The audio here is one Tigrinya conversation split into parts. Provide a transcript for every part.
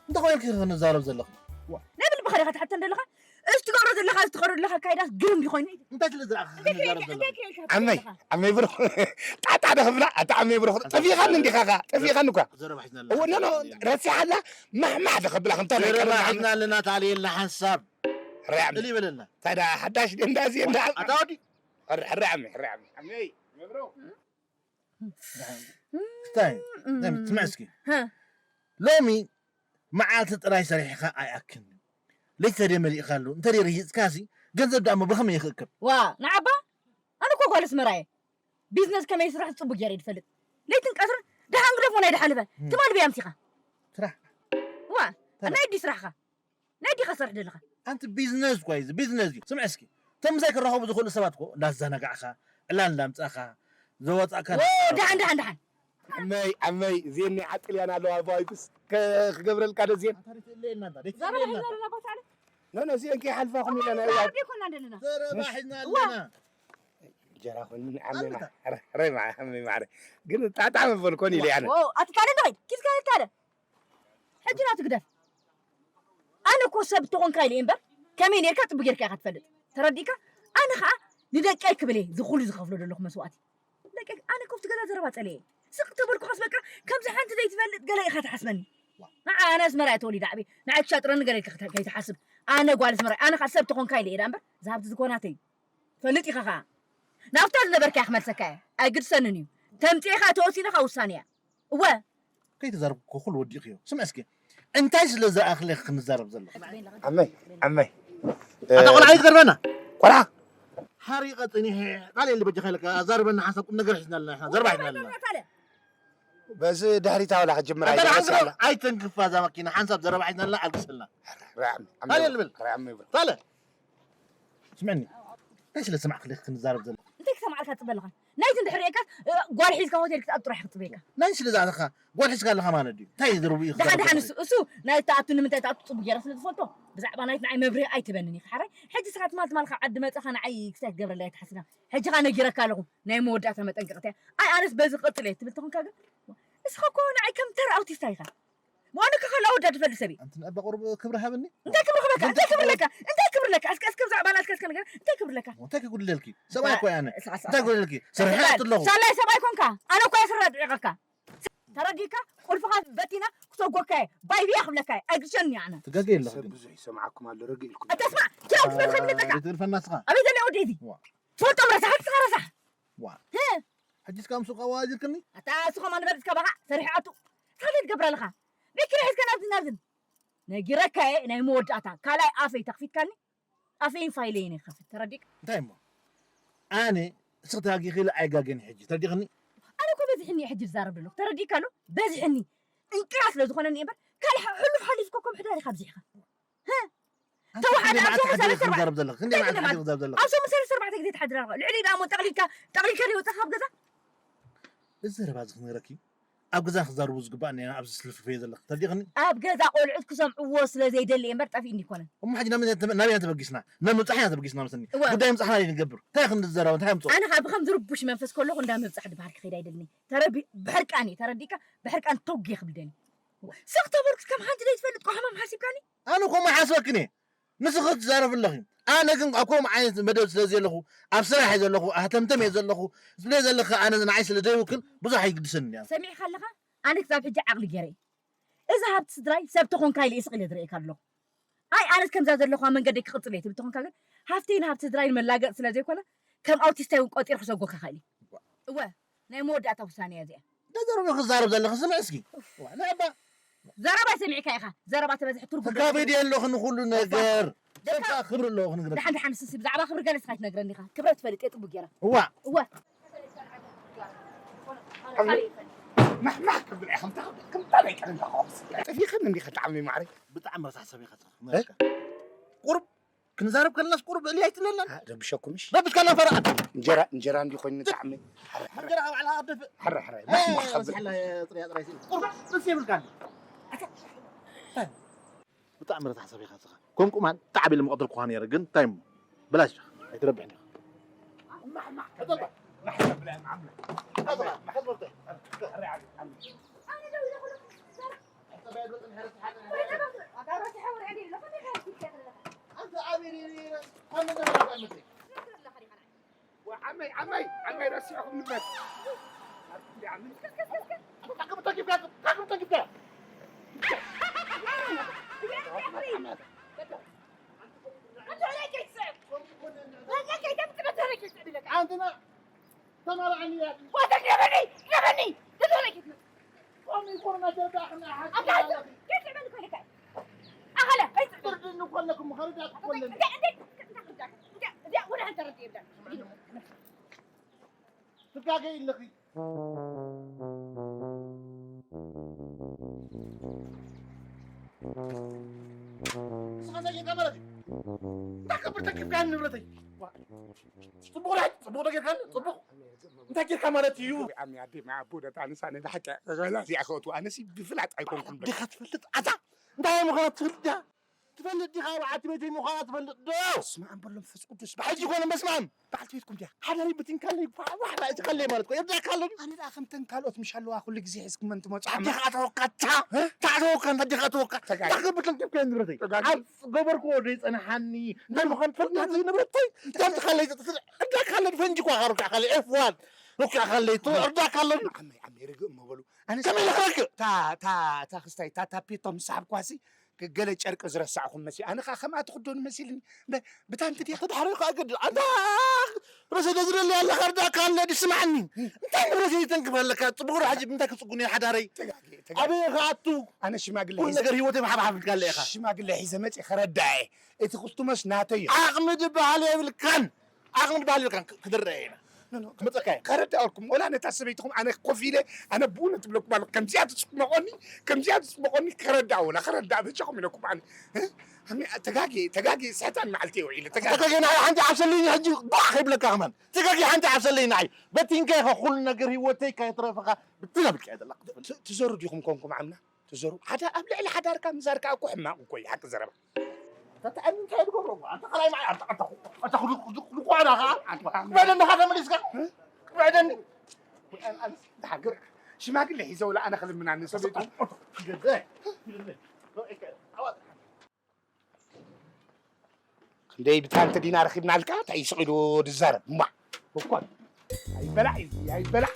እንታይ ኮይንኪ ክንዛረብ ዘለኹ? ናይ ብልብኻ ዲኻ ትሓተን ዘለኻ? እዚ ትገብሮ ዘለኻ፣ እዚ ትኸዶ ዘለኻ ኣካይዳስ ግርም ድዩ ኮይኑ? እንታይ ስለ ዝረኣኻ እንታይ ክንዛረብ ክሪኤልካ ዘለኹ? እንታይ ክሪኤልካ ኣመይ ትኽእል ኣለኻ? ኣመይ ብሩኽ፣ ጣጣ ዶ ክብላ ኣታ ኣመይ ብሩኽ፣ ጠፊኻኒ እንዲኻ ኸዓ፣ ጠፊኻኒ እኳ። ዘረባ ሒዝና ኣለና። እወ ኖ ኖ፣ ረሲሓላ። ማሕማሕ ዶ ከብላ ከምታ ናይ ዘረባ ቀደም ሒዝና ኣለና። ታልየልና ሓንሳብ። ርኣይ ኣመይ። እሊ በለልና። ታዳ ሓዳሽ ደንዳ እዚ እንዳ ኣታ ወዲ። ርኣይ ኣመይ፣ ርኣይ ኣመይ። ኣመይ። ኣመይ ብሩኽ። እንታይ? ናይ ትምዕስኪ። ሎሚ መዓልቲ ጥራይ ሰሪሕኻ ኣይኣክን። ለይቲ ተደይ መሊእካ ኣሎ። እንተ ደይ ርሂጽካሲ፣ ገንዘብ ደኣ እሞ ብኸመይ ይኽእከብ? ዋ፣ ንዓባ? ኣነ እኮ ጓል ኣስመራ እየ። ቢዝነስ ከመይ ይስራሕ ጽቡቅ ገይረ ይፈልጥ። ለይትን ቀትርን ደሓን ግደፎ ናይ ደሓን ልበ። ትማል ብይ ኣምሲኻ። ስራሕ። ዋ፣ ናይ ኣዲ ስራሕኻ። ናይ ኣዲኻ ሰርሕ ደለኻ። ኣንቲ ቢዝነስ እኳ እዩ፣ ቢዝነስ እዩ። ስምዕ እስኪ፣ እቶም ምሳይ ክራኸቡ ዝኽእሉ ሰባት እኮ እንዳዘናጋዕካ፣ ዕላል እንዳምጻእካ፣ ዘወጻእካ ዎ፣ ደሓን ደሓን ደሓን። ዓመይ ዓመይ ዜኒ ዓጥልያን ኣለዋ ቫይብስ ክገብረልካ ዶ ዜን ዘረባ ሒዝና ኣለና ቦታ ኣለ ኖ ኖ ዜን ከይሓልፋኹም ኢለ ናይ ዋ ዛረብ ዘይኮና እንደለና ዘረባ ሒዝና ኣለና እንጀራ ኮይኑ ዓመይ ማዕረ ዓመይ ማዕረ ግን ጣጣ መበል ኮን ኢለ ኣነ ዎ ኣትታለ ንኸይድ ኪስካ ይታለ ሕጂ ናቱ ግደፍ ኣነ እኮ ሰብ ተኾንካ ኢለ እምበር ከመይ ኔርካ ጽቡቅ ጌርካ ኢኻ ትፈልጥ ተረዲእካ ኣነ ኸዓ ንደቀይ ክብል እየ ዝኹሉ ዝኸፍሎ ዘለኹ መስዋእቲ ደቂ ኣነ ኮፍቲ ገዛ ዘረባ ጸለየ ስቕ ተበልኩ ኸስ በቃ ከምዚ ሓንቲ ዘይትፈልጥ ገለ ኢኻ ትሓስበኒ ንዓ ኣነ ኣስመራ እየ ተወሊደ ዓብየ ንዓይ ክሻጥረኒ ገለ ኢልካ ከይትሓስብ ኣነ ጓል ኣስመራ ኣነ ኸዓ ሰብ ተኾንካ ኢለ እየ እምበር ዝሃብቲ ዝኾናተይ ፈልጥ ኢኻ ኸዓ ናብታ ዝነበርካያ ክመልሰካ እየ ኣይግድሰንን እዩ ተምፂእኻ ተወሲንኻ ውሳነ እያ እወ ከይተዛረብኩ እኮ ኩሉ ወዲእክዮ። ስምዒ እስኪ እንታይ ስለ ዝረኣኽለ ክንዛረብ ዘለኹ? ኣመይ ኣመይ ኣታ ቆልዓ ኣይትገርመና ቆልዓ ሓሪቐ ጸኒሐ ቃል የለ በጃኻ ኢለካ ዛርበና ሓንሳብ ቁም ነገር ሒዝና ኣለና ንሕና ዘረባ ሒዝና ኣለና። በዚ ድሕሪታ ዋላ ክጅምር ኣታ ኣይደረስ ሓንሳብ ኣላ ኣይተንክፋ እዛ መኪና ሓንሳብ ዘረባ ሒዝና ኣለና ኣልግሰልና። ቃል የለ በል ቃል የለ በል። ታለ ስምዕኒ እንታይ ስለ ዝሰማዕክለይ ክንዛረብ ዘለኹ እንታይ ክሰምዓልካ ትጽበ ኣለኻ ናይቲ እንድሕር ርኤካስ ጓል ሒዝካ ሆቴል ክትኣቱ ጥራሕ ክጽበየካ ናይ ስለ ዝኣተኻ ጓል ሒዝካ ኣለኻ ማለት ድዩ እንታይ ዝርቡ እዩ ደሓን ደሓን እሱ እሱ ናይ ተኣቱ ንምንታይ ተኣቱ ጽቡቅ ገይረ ስለ ዝፈልጦ ብዛዕባ ናይቲ ንዓይ መብርሂ ኣይትበንን ኢኻ ሓራይ ሕጂ ስኻ ትማል ትማልካ ዓዲ መጸኻ ንዓይ ክስታይ ትገብረለይ ኣይትሓስና ሕጂ ኸኣ ነጊረካ ኣለኹ ናይ መወዳእታ መጠንቀቕታ እያ ኣይ ኣነስ በዚ ክቕጽል እየ ትብል ተኾንካ ግን እስኻ እኮ ንዓይ ከም ተራ ኣውቲስታ ኢኻ ዋንካ ካልእ ኣወዳዲ ፈልጥ ሰብ እዩ። ኣንቲ ንኣባ ቁሩብ ክብሪ ሃብኒ። እንታይ ክብሪ ክበካ? እንታይ ክብሪ ኣለካ? እንታይ ክብሪ ኣለካ? እስከ እስከ ብዛዕባ ናትካ እስከ ነገር እንታይ ክብሪ ኣለካ? እንታይ ክጉድለልኪ? ሰብኣይ እኮ ኣነ። እንታይ ክጉድለልኪ? ስርሒ ኣትለኹ። ሳላይ ሰብኣይ ኮንካ። ኣነ እኮ ስረ ድዒቀካ። ተረዲካ ቁልፍኻ በቲና ክሰጎካ እየ። ባይ ብያ ክብለካ እየ። ኣይግሸኒ ኣነ። ትገገ የለኽ ግን። ብዙሕ ይሰምዓኩም ኣሎ ረግ ኢልኩም። ኣተስማ ኪራው ትበል ከብለጠካ። ትግርፈና ስኻ። ኣበይ ዘለ ወዲ እዚ? ትፈልጦም ረሳሕ ትስኻ ረሳሕ። ዋ። ሕጂ እስካ ምስኡ ካዋ ኣዚርክኒ ኣታ እሱ ከማን በል እስካ ባኻ ሰሪሑ ኣቱ ሳለ ትገብር ኣለኻ ቤት ኪራይ ሒዝካ ናብዝን ናብዝን ነጊረካ እየ ናይ መወዳእታ ካልኣይ ኣፈይ ተኽፊትካኒ ኣፈይን ፋይለይን እየ ክኸፍት ተረዲእካ እንታይ እሞ ኣነ እስኺ ተጋጊኺ ኢለ ኣይጋገን ሕጂ ተረዲኽኒ ኣነ እኮ በዝሕኒ እየ ሕጂ ዝዛረብ ዘለኹ ተረዲእካ ኣሎ በዝሕኒ እንቅያ ስለ ዝኾነኒ እየ እምበር ካልእ ሕሉፍ ሓሊፍካ ከም ሕዳር ኢኻ ኣብዚሕኻ ተዋሓደ ኣብ ዞም ሰለስተ ኣርባዕተ ክንደይ መዓልቲ ሓዲር ዘብ ዘለኹ ኣብ ዞም ሰለስተ ኣርባዕተ ግዜ ትሓድር ኣለኻ ልዕሊ ደኣ እሞ ጠቕሊልካ ጠቕሊልካ ዘይወፃኻ ኣብ ገዛ እዚ ዘረባ እዚ ክነግረኪ ኣብ ገዛ ክዛርቡ ዝግባእ እኒአ ኣብዚ ስልፍፍዮ ዘለኽ ተርዲኽኒ ኣብ ገዛ ቆልዑት ክሰምዕዎ ስለ ዘይደሊ እየ እምበር ጠፊእኒ ይኮነን እሞ ሕጂ ናበይ ኢና ተበ- ናበይ ኢና ተበጊስና ናብ ምብፃሕ ኢና ተበጊስና መስኒ እወ ጉዳይ ምብፃሕና ኢና ንገብር እንታይ ክንዲ ዝዘረባ እንታይ ምፅኦ ኣነ ካብ ብከም ዝርቡሽ መንፈስ ከለኹ እንዳ ምብፃሕ ድበሃልኪ ከይዳ ኣይደልኒ ተረቢ ብሕርቃን እየ ተረዲእካ ብሕርቃን ተጉየ ክብልደኒ ስቕ ተበልኩስ ከም ሓንቲ ዘይትፈልጥ ቆሃማም ሓሲብካኒ ኣነ ከምኡ ሓስበክን እየ ንስኺ ትዛረቢ ኣለኺ ኣነ ግን ኣብ ከምኡ ዓይነት መደብ ስለ ዘለኹ ኣብ ስራሕ እየ ዘለኹ ኣህተምተም እየ ዘለኹ ስለ ዘለኺ ኣነ ንዓይ ስለ ዘይውክል ብዙሕ ኣይግድሰንን እያ ሰሚዕካ ኣለኻ ኣነ ክሳብ ሕጂ ዓቕሊ ገይረ እየ እዛ ሃብቲ ስድራይ ሰብ ተኾንካ ኢለ ስቕ ኢለ ዝርእየካ ኣለኹ ኣይ ኣነስ ከምዛ ዘለኹዋ መንገደይ ክቕፅል እየ ትብል ተኾንካ ግን ሃፍተይ ንሃብቲ ስድራይ ንመላገፂ ስለ ዘይኮነ ከም ኣውቲስታይ እውን ቆፂረ ክሰጎካ ኽእል እየ እወ ናይ መወዳእታ ውሳነ እያ እዚኣ። ነዘረባ ክዛረብ ዘለኺ ስምዒ እስኪ። እፍ። ዋ፣ ናይ ኣባ ዘረባ ሰሚዕካ ኢኻ። ዘረባ ተበዝሕ ትርጉም ትጋበይ ድየ ኣለኹ ንኹሉ ነገር። ደካ- ሰብ ከዓ ክብሪ ኣለዎ ክንግረካ። ደሓን ደሓን ስሲ ብዛዕባ ክብሪ ገለ ስኻ ኣይትነግረኒ ኢኻ። ክብረት ትፈልጥ እየ ጥቡቅ ጌራ። እዋ። እወ። ማሕማሕ ክብል ኢኻ። ከምታ ከምታ ናይ ቀደም ኢኻ። ጠፊእኽን እንዲኻ ተዓሚ ማዕረይ። ብጣዕሚ ረሳሕ ሰብ ኢኻ። ቁሩብ ክንዛረብ ከለናስ ቁሩብ እልያ ኣይትብለናን። ረብሸኩምሽ። ረብሽካና ፈረቓ። እንጀራ እንጀራ እንዲ ኮይኑ ጣዕሚ። እንጀራ ካብ ባዕልኻ ኣደፍእ። ሕረ ሕረ። ማሕሙሕ ከብል። ሓላ ጥርያ ጥራይ ሲል። ቁሩብ ጥርሲ ይብልካ ኣሎ። ኣታ። ብጣዕሚ ረሳሕ ሰብ ኢኻ ንስኻ። ከም ቁማል ጣዕብ ኢለ ምቐተልኩኻ ነይረ ግን እንታይ እሞ በላሽ ኢኻ። ኣይትረብሕን ኢኻ። ማሕሙሕ ከብል። ማሕሙሕ ከብል። ማሕሙሕ ከብል። ዓመይ ዓመይ ዓመይ ረሲዕኹም ንመት። ኣንትና ተማራዕኒ እያ። ወተት ለበኒ ለበኒ ለበኒ ቆሚ ቆርና ጀርዳ ኣኽና ሓቂ ኣለኺ። ፍርዲ እንኮለኩም ኸርዳ ትኮለኒ። ትጋገይ ኣለኺ። ንስኻ እንታይ ጌርካ ማለት እዩ? እንታይ ክገብር ተኪብካኒ ንብረተይ? ጽቡቕ ራይ፣ ጽቡቕ ዶ ጌርካኒ? ጽቡቕ። እንታይ ጌርካ ማለት እዩ? ዓሚ ኣዴ፣ ማ ኣቦ፣ ደታ ንሳ ነዛ ሓቂ ገዛ እዚኣ ክእትዋ፣ ኣነሲ ብፍላጥ ኣይኮንኩን። ዲኻ ትፈልጥ? ኣታ እንታይ ምዃና ትፈልጥ ዲኻ? ትፈልጥ ዲኻ? በዓልቲ ቤተይ ምዃና ትፈልጥ ዶ? ስመ ኣብ በሎ መንፈስ ቅዱስ። ሕጂ ኮነ መስማም። በዓልቲ ቤትኩም ድያ? ሓዳሪ ብትንካለይ፣ ፋሕ፣ ፋሕ፣ ፋሕ፣ ትካለይ ማለት እኮ። የርዳእካ ኣሎ ድዩ? ኣነ ደኣ ከምተን ካልኦት ምሽ ኣለዋ ኩሉ ግዜ ሒዝኩመን ትመጹ። ኣዴኻ ኣተወካታ? እ? እንታይ ኣተወካ? እንታይ ኣዴኻ ኣተወካ? ተጋጊ። እንታይ ክብል ተንኪፍካዮ ንብረተይ? ተጋጊ። ኣብ ገበርኩዎ ዘይጸንሓኒ። እንታይ ምዃን ትፈልጥ? ናተይ ንብረተይ? እንታይ ትኻለይ? እርዳእካ ኣሎ ድዩ? ፈንጂ እኳ ካሩካ ካለይ፣ ኤፍ ዋን። ሩካ ካለይ፣ ቱ፣ እርዳእካ ኣሎ ድዩ? ዓመይ፣ ዓመይ፣ ርግእ እሞ በሉ። ኣነ ከመይ ኢልካ ርግእ? እታ፣ እታ፣ እታ ክስታይ፣ እታ ታፔቶ ምስ ሰሓብኳሲ፣ ገለ ጨርቂ ዝረሳዕኹም መሲ-፣ ኣነ ኸኣ ከምኣ ትኽደኑ መሲልኒ። እምበር፣ ብታንቲ ድያ? ተድሓረ ኸኣ ገድል። ኣንታ፣ ርእሰይ ዶ ዝደሊ ኣለኻ፣ እርዳእካ ኣሎ ድዩ? ስማዕኒ። እንታይ ንብረተይ ተንክፍ ኣለካ? ጽቡቕ ዶ ሕጂ እንታይ ክጽጉን እየ ሓዳረይ? ተጋጊ፣ ተጋጊ። ኣበይ ክኣቱ? ኣነ ሽማግለ ኩሉ ሒዘ-፣ ነገር ህይወተይ ብሓብሓብ ኢልካ ኣለኻ። ሽማግለ ሒዘ መጺእ ከረድኣ እየ። እቲ ክስቱመስ ናተይ እዩ። ዓቕሚ ዝበሃል የብልካን። ዓቕሚ ዝበሃል የብልካን። ክ-፣ ክድረየ ኢና። ኖ፣ ኖ፣ ክመጸካ እየ። ከረድኣልኩም፣ ወላ ነታ ሰበይትኹም ኣነ ኮፍ ኢለ፣ ኣነ ብእውነት እብለኩም ኣለኹ፣ ከምዚኣ ትጽመቖኒ፣ ከምዚኣ ትጽመቖኒ ከረድኣ፣ ወላ ከረድኣ በጃኹም ኢለኩም ኣነ። እ? ኣነ ተጋግየ፣ ተጋግየ፣ ስሕታን መዓልቲ እየ ውዒለ፣ ተጋግየ። ተጋግየ፣ ንዓይ ሓንቲ ዓብሰለኒ ሕጂ፣ ቧዕ ከይብለካ ከማን። ተጋግየ፣ ሓንቲ ዓብሰለኒ ንዓይ። በቲንካ ኢኻ ኩሉ ነገር ህይወተይ ከየትረፈኻ ብትን ኣቢልካ እየ ዘለኻ። ት-፣ ትዘሩ ዲኹም ኮንኩም ዓምና? ትዘሩ ሓደ ኣብ ልዕሊ ሓዳርካ ምዛር ከኣ እኮ ሕማቕ እኮ እዩ፣ ሓቂ ዘረባ። ተተኣሚ እንታይ ትገብሮ? ኣንታ ካልኣይ መዓይ፣ ኣንታ፣ ኣንታ፣ ኣንታ፣ ክዱ-፣ ክዱ-፣ ክዱ-፣ ኳዕዳ ኸዓ፣ ኣንታ፣ ክብዕደኒ ኻ ተመሊስካ? ክብዕደኒ። ወይ ኣን-፣ ኣን-፣ እንዳ ሃገር ሽማግለ ሒዘ ወላ ኣነ ክልምና ንሰበይቱ። ኣንታ፣ ኣንታ፣ ኣንታ፣ ክንደይ ብታንቲ ዲና ረኺብናልካ፣ እንታይ እዩ ስቕ ኢሉ ዝዛረብ? እማ፣ እኮ ኣይበላዕ እዩ፣ ኣይበላዕ።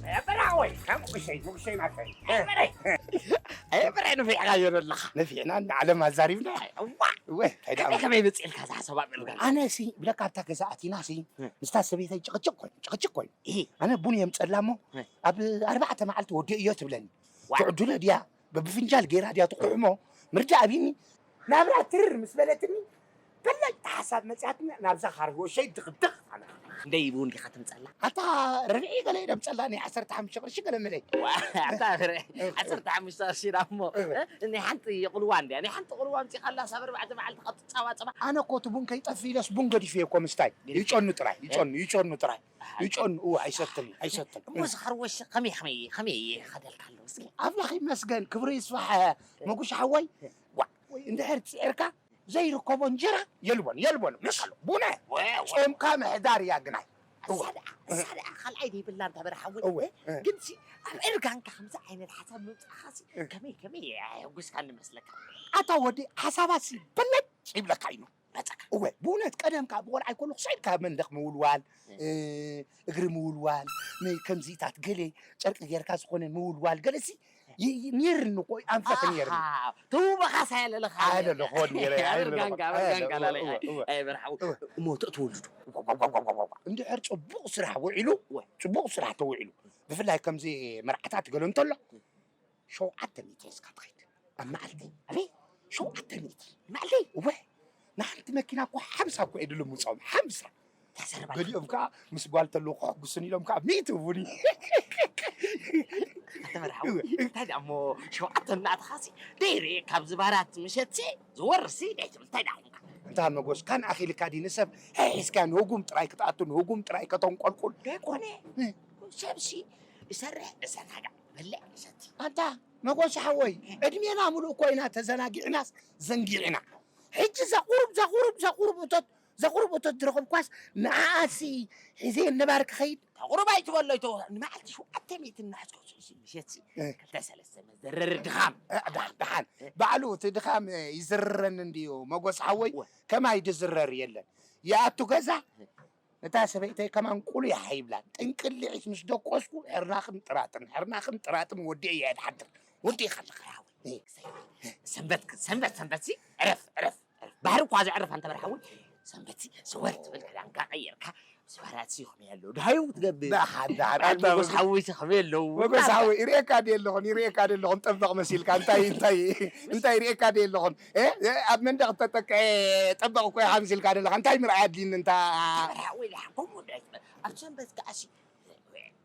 ኣየ በላዕ ወይ፣ ከም ቁሸይ፣ ቁሸይ ናተይ። ኣየ በላዕ። ኣየ በላዕ፣ ንፊዕካዮ ዘለኻ። ነፊዕና ንዓለም ኣዛሪብና። እዋ። እወ፣ እንታይ ደኣ እንታይ ከመይ መጺእልካ እዛ ሓሳብ ኣበልካ? ኣነ ሲ፣ ብለካ ኣብታ ገዛ ኣቲና ሲ፣ እ። ምስታ ሰበይተይ ጭቕጭቕ ኮይኑ፣ ጭቕጭቕ ኮይኑ። እሂ። ኣነ ቡን እየ ምጸላ እሞ፣ እ። ኣብ ኣርባዕተ መዓልቲ ወዲእዮ ትብለኒ። ዋ። ትዕድሎ ድያ? በብፍንጃል ገይራ ድያ ትቑሕሞ? ምርዳእ ኣቢኒ። ናብራ ትርር ምስ በለትኒ፣ በለጭ ሓሳብ መጽኣትና ናብዛ ካርጎ ሸይ ድኽድኽ ኣነ። ክንደይ ቡን ዲኻ ተምጸላ? ኣታ ርብዒ ገለ ደምጸላ ናይ ዓሰርተ ሓሙሽተ ቅርሺ ገለ መለይ። ዋ፣ ኣታ ፍረ፣ እ። ዓሰርተ ሓሙሽተ ቅርሺ ዳሞ፣ እ። እ? ናይ ሓንቲ ቁልዋ እንድያ፣ ናይ ሓንቲ ቁልዋ ኣምጺኻላ ሳብ ኣርባዕተ መዓልቲ ካብ ትጻባጸባ። ኣነ እኮ እቲ ቡን ከይጠፍእ ኢለስ ቡን ገዲፈ እኮ ምስታይ። ገዲፈ። ይጨኑ ጥራይ፣ ይጨኑ፣ ይጨኑ ጥራይ። ኣሃ። ይጨኑ፣ እወ፣ ኣይሰትን፣ ኣይሰትን። እሞ እዚ ካርጎ ኸመይ፣ ኸመይ፣ ኸመይ ይኸደልካ ኣሎ እስኪ? ኣምላኽ ይመስገን፣ ክብሩ ይስፋሕ፣ መጉሻ ሓወይ። ዋ፣ ወይ እንድሕር ጽዒርካ ዘይርከቦ እንጀራ የልቦን፣ የልቦን። መስ ኣሎ፣ ቡነ። ወ-፣ ወ-፣ ጾምካ ምሕዳር እያ ግናይ። እዋ። እሳ ደኣ፣ እሳ ደኣ ካልኣይ ዘይብላ እንታ በረ ሓወይ። እወ፣ እ? እ። ግንሲ ኣብ እርጋንካ ከምዚ ዓይነት ሓሳብ ምምጻእኻሲ እ። ከመይ፣ ከመይ ኣየጉስካኒ መስለካ? ኣታ ወዲ፣ ሓሳባሲ በለጭ ይብለካ እዩ። መጸካ። እወ፣ ብእውነት ቀደም ከኣ ብቆልዓ ኣይኮለኹ ስዒድካ መንደቕ ምውልዋል፣ እ። እ፣ እግሪ ምውልዋል፣ ነ-፣ ከምዚታት ገለ ጨርቂ ጌርካ ዝኾነ ምውልዋል ገለሲ ይ-፣ ይ-፣ ነይርኒ እኮ፣ ኣንፈት ነይርኒ። ኣሃ፣ ትውበኻስ ኣየለለኻ? ኣየለለኹ ነይረ፣ ኣየለለኹ። ኣበርጋንካ፣ ኣበርጋንካ ኣየለ-፣ ላለ-፣ እወ፣ እወ፣ እወ። ኣይ በርሓው፣ እወ። እሞ ተትወልዱ? እንድሕር ጽቡቕ ስራሕ ውዒሉ፣ እወ። ጽቡቕ ስራሕ ተውዒሉ፣ ብፍላይ ከምዚ መርዓታት ገለ እንተሎ፣ ሸውዓተ ሚእቲ ሒዝካ ትኸይድ። ኣብ መዓልቲ። ኣበይ? ሸውዓተ ሚእቲ። መዓልቲ? እወ። ንሓንቲ መኪና እኮ ሓምሳ እኮ እየ ድልምጾም። ሓምሳ። ተዘርባ። ገሊኦም ከኣ ምስ ጓል ተለዉ ከሐጉስን ኢሎም ከኣ ሚእቲ ይህቡኒ። ኣተ መርሓዊ፣ እንታይ ደኣ እሞ ሸውዓተ እናእተኻሲ ደይረ ካብዚ ባራት ምሸትሲ ዝወርስሲ ደይ ትብል እንታይ ደኣ ኾንካ? እንታ መጎስ፣ ካን ኣኺልካ ድዩ ንሰብ ሒዝካ ንህጉም ጥራይ ክትኣቱ፣ ንህጉም ጥራይ ከተንቆልቁል? ደይኮነ። እ። ሰብሲ ይሰርሕ፣ ይዘናጋዕ፣ ይበልዕ፣ ይሰቲ። ኣንታ መጎስ ሓወይ፣ ዕድሜና ምሉእ እኮ ኢና ተዘናጊዕናስ ዘንጊዕና። ሕጂ እዛ ቁሩብ እዛ ቁሩብ እዛ ቁሩብ እቶት እዛ ቁሩብ እቶት ዝረኸብኳስ ንዓኣሲ ሒዘ ነባር ክኸይድ። እታ ቁሩብ ኣይትበሎ ይቶ ንመዓልቲ ሸውዓተ ሚእቲ እናሕዝኮ ምሸትሲ ክልተ ሰለስተ መዘረሪ ድኻም። ደሓን ደሓን ባዕሉ እቲ ድኻም ይዝረረኒ እንድዩ መጎስ ሓወይ። ከማይ ድዝረር የለን። ይኣቱ ገዛ ነታ ሰበይተይ ከማን ቁሉ ይሓይብላ። ጥንቅሊዒት ምስ ደቆስኩ ሕርናኽን ጥራጥን ሕርናኽን ጥራጥን ወዲኤ እየ ድሓድር። ወዲእኻ ኣለኻ ሓወይ። ሰንበት ሰንበት ሰንበት ሲ ዕረፍ ዕረፍ ዕረፍ። ባህሪ እኳ ዘዕርፍ ኣንተ በርሓዊ ሰንበት ሲ ዘወር ትብል ክዳንካ ቀይርካ ስባራት ሲ ይኹም ያለው ድሃዩ ትገብር። ደሓን ደሓን ኣንተ መጎስ ሓወይ ሲ ኸመይ ኣለዉ? መጎስ ሓወይ ይርእየካ ድየ ኣለኹን ይርእየካ ድየ ኣለኹን ጠበቕ መሲልካ እንታይ እንታይ እንታይ ይርእየካ ድየ ኣለኹን? ኣብ መንደቕ ተጠቅዐ ጠበቕ እኮ ኢኻ ምሲልካ ዘለኻ እንታይ ምርኣይ ኣድልኒ እንታ። ሓወይ ደሓን ከምኡ እንዳይትበል ኣብ ሰንበት ከኣሲ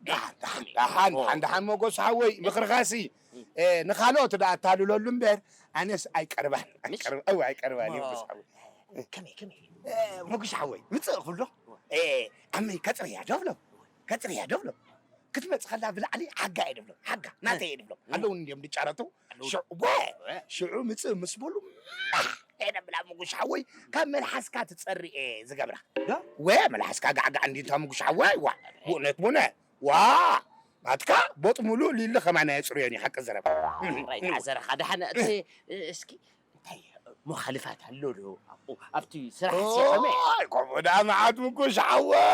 ደሓን ደሓን ደሓን ደሓን ደሓን መጎስ ሓወይ ምኽርኻሲ ንኻልኦት ደኣ ኣታልለሉ እምበር ኣነስ ኣይቀርባን ኣይቀርባን ኣይቀርባን መጎስ ሓወይ። ከመይ ከመይ መጉሽ ሓወይ ምፅእ ክብሎ ኣመይ ከፅርያ ደብሎ ከፅርያ ደብሎ ክትመፅ ከላ ብላዕሊ ሓጋ እየ ደብሎ ሓጋ ናተይ እየ ደብሎ ኣለውን እንዲዮም ድጫረቱ ሽዑ ምፅእ ምስ በሉ ደብላ ምጉሽ ሓወይ ካብ መልሓስካ ትፀሪ እየ ዝገብራ ወ መልሓስካ ጋዕጋዕ እንዲንታ ምጉሽ ሓወይ ዋ ብእውነት ቡነ ዋ ናትካ ቦጥ ሙሉእ ሊሊ ከማና የፅርዮን እዩ ሓቂ ዘረባ ራይታ ዘረኻ ደሓነ እቲ እስኪ እንታይ መኻልፋት ኣሎ ዶ ኣብኡ ኣብቲ ስራሕ ሲኸመ ከምኡ ደኣ መዓት ምጉሽ ሓወይ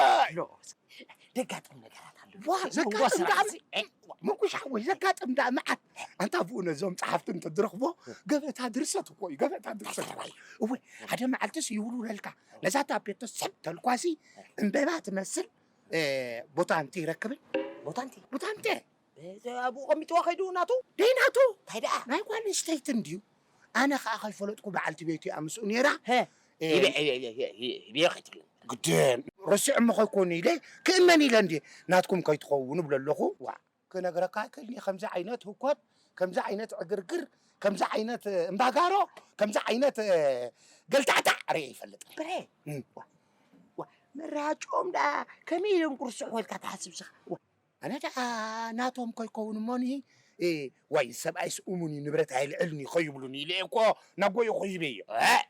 ደጋጥም ነገራት ኣሎ ዋ ዘጋጥም ደኣ ምጉሽ ሓወይ ዘጋጥም ደኣ መዓት ኣንታ ብኡ ነዞም ጸሓፍቲ እንተድረኽቦ ገበታ ድርሰት እኮ እዩ ገበታ ድርሰት እኮ እዩ እወ ሓደ መዓልትስ ይውልውለልካ ነዛ ታፔቶ ሰብ ተልኳሲ ዕምበባ ትመስል ቦታንቲ ይረክብን ቦታንቲ ቦታንቲ ኣብኡ ቀሚጥዋ ከይዱ ናቱ ደይ ናቱ እንታይ ደኣ ናይ ጓል ኣንስተይቲ እንድዩ ኣነ ከዓ ከይፈለጥኩ በዓልቲ ቤቱ እያ ምስኡ ነይራ ግደን ረሲዖሞ ከይኮኑ ኢለ ክእመን ኢለ እንዲ ናትኩም ከይትኸውን እብሎ ኣለኹ ዋ ክነግረካ ኣይክእልን እየ ከምዚ ዓይነት ህኮት ከምዚ ዓይነት ዕግርግር ከምዚ ዓይነት እምባጋሮ ከምዚ ዓይነት ገልታዕታዕ ርየ ይፈልጥ ብረ መራጮም ደኣ ከመይ ኢሎም ቁርስሑ ወልካ ትሓስብ ስኻ ኣነ ደኣ ናቶም ከይከውን እሞኒ ዋይ ሰብኣይስ እሙን እዩ ንብረት ኣየልዕልን እዩ ከይብሉኒ ኢለ እኮ ናጎዮ ኮይበዮ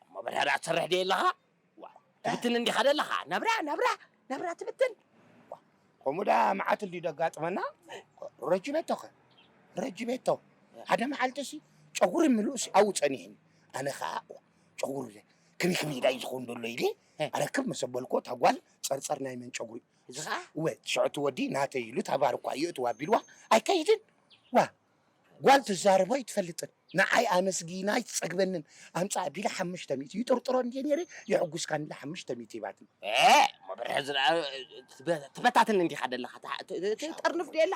እሞ በርሀ ደኣ ትሰርሕ ደየ ኣለኻ ትብትን እንዲኻ ደለኻ ናብራ ናብራ ናብራ ትብትን ከምኡ ደኣ መዓት እንዲ ደጋጥመና ረጅቤቶኸ ረጅቤቶ ሓደ መዓልቲ ሲ ጨጉሪ ምሉእስ ኣብኡ ጸኒሕኒ ኣነ ኸዓ ጨጉሪ ከመይ ከመይ ኢላ እዩ ዝኸውን ዘሎ ኢለ ኣረክብ መሰበልኮ እታ ጓል ጸርጸር ናይ መን ጨጉሪ እዚ ኸዓ እወ እቲ ሽዑ እቲ ወዲ ናተይ ኢሉ እታ ባር እኳ የእትዋ ኣቢልዋ ኣይከይድን ዋ ጓል ትዛረቦ ኣይትፈልጥን ንዓይ ኣመስጊና ኣይትጸግበንን ኣምጻ ኣቢለ ሓሙሽተ ሚእቲ ይጥርጥሮ እንድየ ነይረ የሕጉስካኒ ኢላ ሓሙሽተ ሚእቲ ሂባትኒ እሞ ብርሐ ዝረኣ ትበታትን እንዲኻ ደለኻ ጠርንፍ ደየላ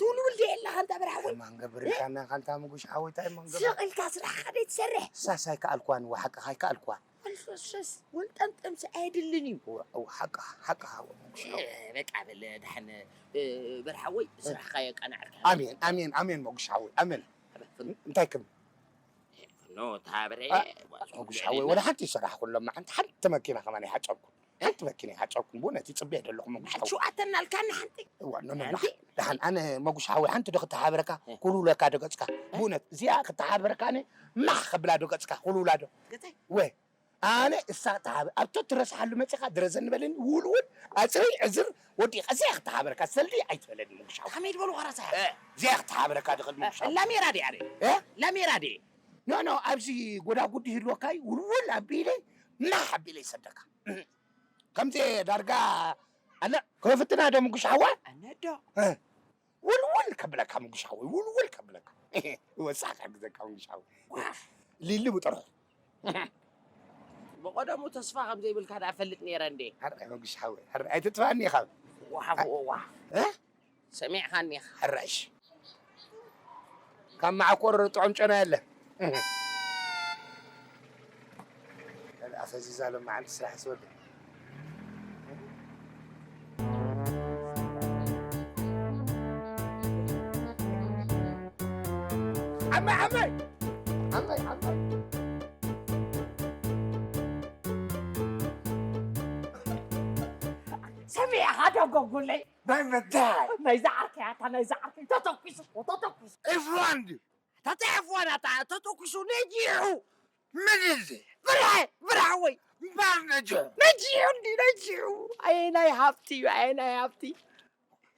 ትውልውል ደየላ እንታ ብርሐወይ ማንገብር ኢልካና ካንታ ምጉሽ ሓወይታይ ማንገብር ስቕ ኢልካ ስራሕኻ ደይትሰርሕ ሳስ ኣይከኣልኳን ወሓቅኻ ኣይከኣልኳን ኣልፈሰስ ወልጠምጠምሲ ኣየድልን እዩ። ሓቅኻ ሓቅኻ በቃ በል ድሓን በርሓወይ ስራሕኻ የቃናዕልካ። ኣሜን ኣሜን ኣሜን መጉሽ ሓወይ ኣሜን። እንታይ ክም ኖ ታብረ መጉሽ ሓወይ ወላ ሓንቲ ይሰራሕ ኩሎም ሓንቲ ሓንቲ መኪና ከማን ይሓጨብኩ ሓንቲ መኪና ይሓጨብኩ ብእውነት ይፅበየ ዘለኹ መጉሽ ሓወይ። ሸውዓተ እናልካኒ ሓንቲ እዋ ኖ ኖ ሓንቲ ደሓን ኣነ መጉሽ ሓወይ ሓንቲ ዶ ክተሓበረካ ኩልውለካ ዶ ገፅካ ብእውነት እዚኣ ክተሓበረካ ኣነ ማሕ ከብላ ዶ ገፅካ ኩልውላ ዶ ገፀይ ወ ኣነ እሳ ተሃበ ኣብቶ ትረስሓሉ መፂኻ ድረዘኒ በለኒ ውልውል ኣፅርይ ዕዝር ወዲቐ እዚኣ ክተሃበረካ ሰልዲ ኣይትበለኒ ምጉሻው ከመይ ድበሉ ኸረሳ እዚኣ ክተሃበረካ ድኽል ምጉሻው ላሜራ ዲ ኣረ እ? ላሜራ ዲ ኖ ኖ ኣብዚ ጎዳጉዲ ህልወካይ ውልውል ኣቢለይ ማሕ ኣቢለይ ሰደካ ከምዚ ዳርጋ ኣነ ክፍትና ዶ ምጉሻዋ ኣነዶ እ? ውልውል ከብለካ ምጉሻዊ ውልውል ከብለካ ወሳካ ግዘካ ምጉሻዊ ሊሊ ብጥርሑ ብቐደሙ ተስፋ ከም ዘይብልካ ዳ ፈልጥ ነይረ እንዴ ሓራይ ምጉሻዊ ሓራይ ኣይትጥፋኒ ኢኻ ዋሓፍ ዋሓፍ እ? ሰሚዕኻኒ ኢኻ ሓራሽ ካብ ማዕኮር ጥዑም ጨና የለን ኣፈዚዛ ሎማዓንቲ ስራሕ ስወደ ዓማይ ዓማይ ዓማይ ዓማይ ሰሚዕኻ ዶ ጎጉለይ ናይ ምንታይ ናይዛ ዓርከይ ኣታ ናይዛ ዓርከይ ተተኩሱ ተተኩሱ ኤፍዋን ድዩ ተተዕፍዋን ኣታ ተተኩሱ ነጊሑ ምን እዚ ብርሀ ብርሀ ወይ እምበር ነጂ ነጂ እንዲ ነጂ ኣየናይ ሃብቲ እዩ ኣየናይ ሃብቲ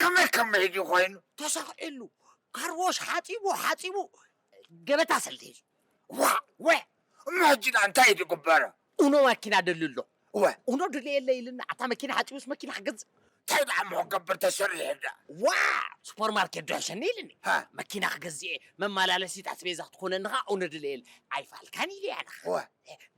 ከመይ ከመይ ድዩ ኮይኑ ተሳኺዕሉ ካርቦሽ ሓፂቡ ሓፂቡ ገበታ ሰልደ ዋ ወ እሞ ሕጂ ዳ እንታይ እዩ ዝግበረ ኡኖ ማኪና ደሊ ኣሎ ወ ኡኖ ድልየለ ኢልና ኣታ መኪና ሓፂቡስ መኪና ክገዝእ እንታይ ደኣ እሞ ክገብር ተሰሪሑ ዳ ዋ ሱፐርማርኬት ዶ ሕሸኒ ኢልኒ ሃ መኪና ክገዝእ እየ መመላለሲት ኣስቤዛ ክትኮነኒ ኸዓ ኡኖ ድልየለ ኣይፋልካን ኢለ ያና ወ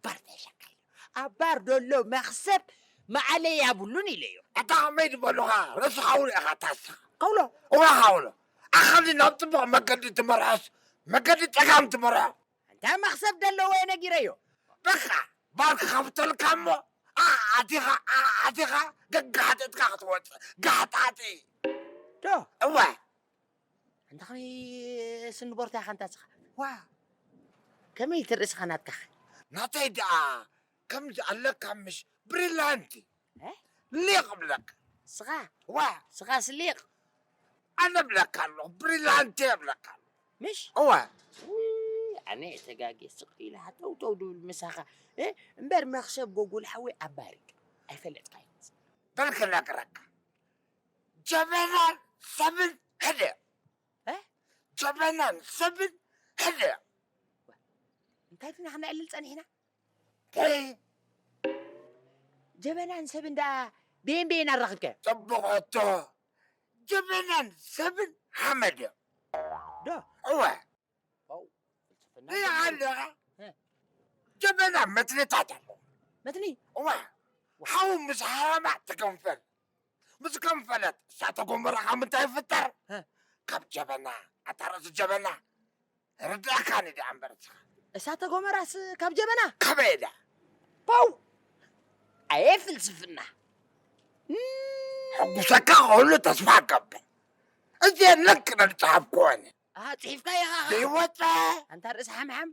ባርታ ይሸካ ኢለ ኣብ ባር ደሎ መኽሰብ መዓለ ያብሉን ኢለዮ ኣታ ከመይ ዝበሉኻ ርእስኻ እውን ኢኻ ታስኻ ከውሎ እዋ ሃውሎ ኣኸሊ ናብ ፅቡቕ መገዲ ትመርሖስ መገዲ ጸጋም ትመርሖ እንታይ መኽሰብ ደለዎ እየ ነጊረዮ በቃ ባር ክኸፍተልካ እሞ ኣቲኻ ኣቲኻ ገጋሓጢጥካ ክትወፅእ ጋሕጣጢ ዶ እወ ኣንታ ከመይ ስኒ ቦርታ ኢኻ እንታ ስኻ ዋ ከመይ ትርእስኻ ናትካ ናተይ ደኣ ከምዚ ኣለካ ምሽ ብሪላንቲ እ? ሊቕ እብለካ ስኻ ዋ ስኻስ ሊቕ ኣነ እብለካ ኣለኹ ብሪላንቲ እብለካ ኣለኹ ምሽ እዋ ውይ፣ ኣነ ተጋጌ ስቕ ኢለ ሃተውተው ድብል ምሳኻ እ? እምበር መኽሰብ ጎጉል ሓወይ ኣባሪቅ ኣይፈለጥካይ በል ክነግረካ ጀበናን ሰብን ሕደ እ? ጀበናን ሰብን ሕደ እንታይ ድና ክነዕልል ጸኒሕና ጀበናን ሰብን ደኣ በየን በየን ኣራኽብከ? ጽቡቕ ሕቶ። ጀበናን ሰብን ሓመድ እዮም። ዶ? እወ። ዋው፣ ፍልስፍና ሪኣ ኣለኻ? እ። ጀበና መትንታት ኣለዎ። መትኒ? እወ። ሓው ምስ ሃረማ ትገንፈል። ምስ ገንፈለት እሳተ ጎመራ ካብ ምንታይ ይፍጠር? እ። ካብ ጀበና። ኣታ ርእሲ ጀበና። ርዳእካኒ ደኣ እምበር እስኻ። እሳተ ጎመራስ ካብ ጀበና? ካበይ ደኣ? ፓው! ኣየ ፍልስፍና። ሕጉሰካ ክህሉ ተስፋ እገብር። እዚ ነክ ነድጸሃብ ክኾነ። ኣሃ፣ ጽሒፍካ ኢኻ ኸ? ዘይወጸ። ኣንታ ርእሲ ሓምሓም።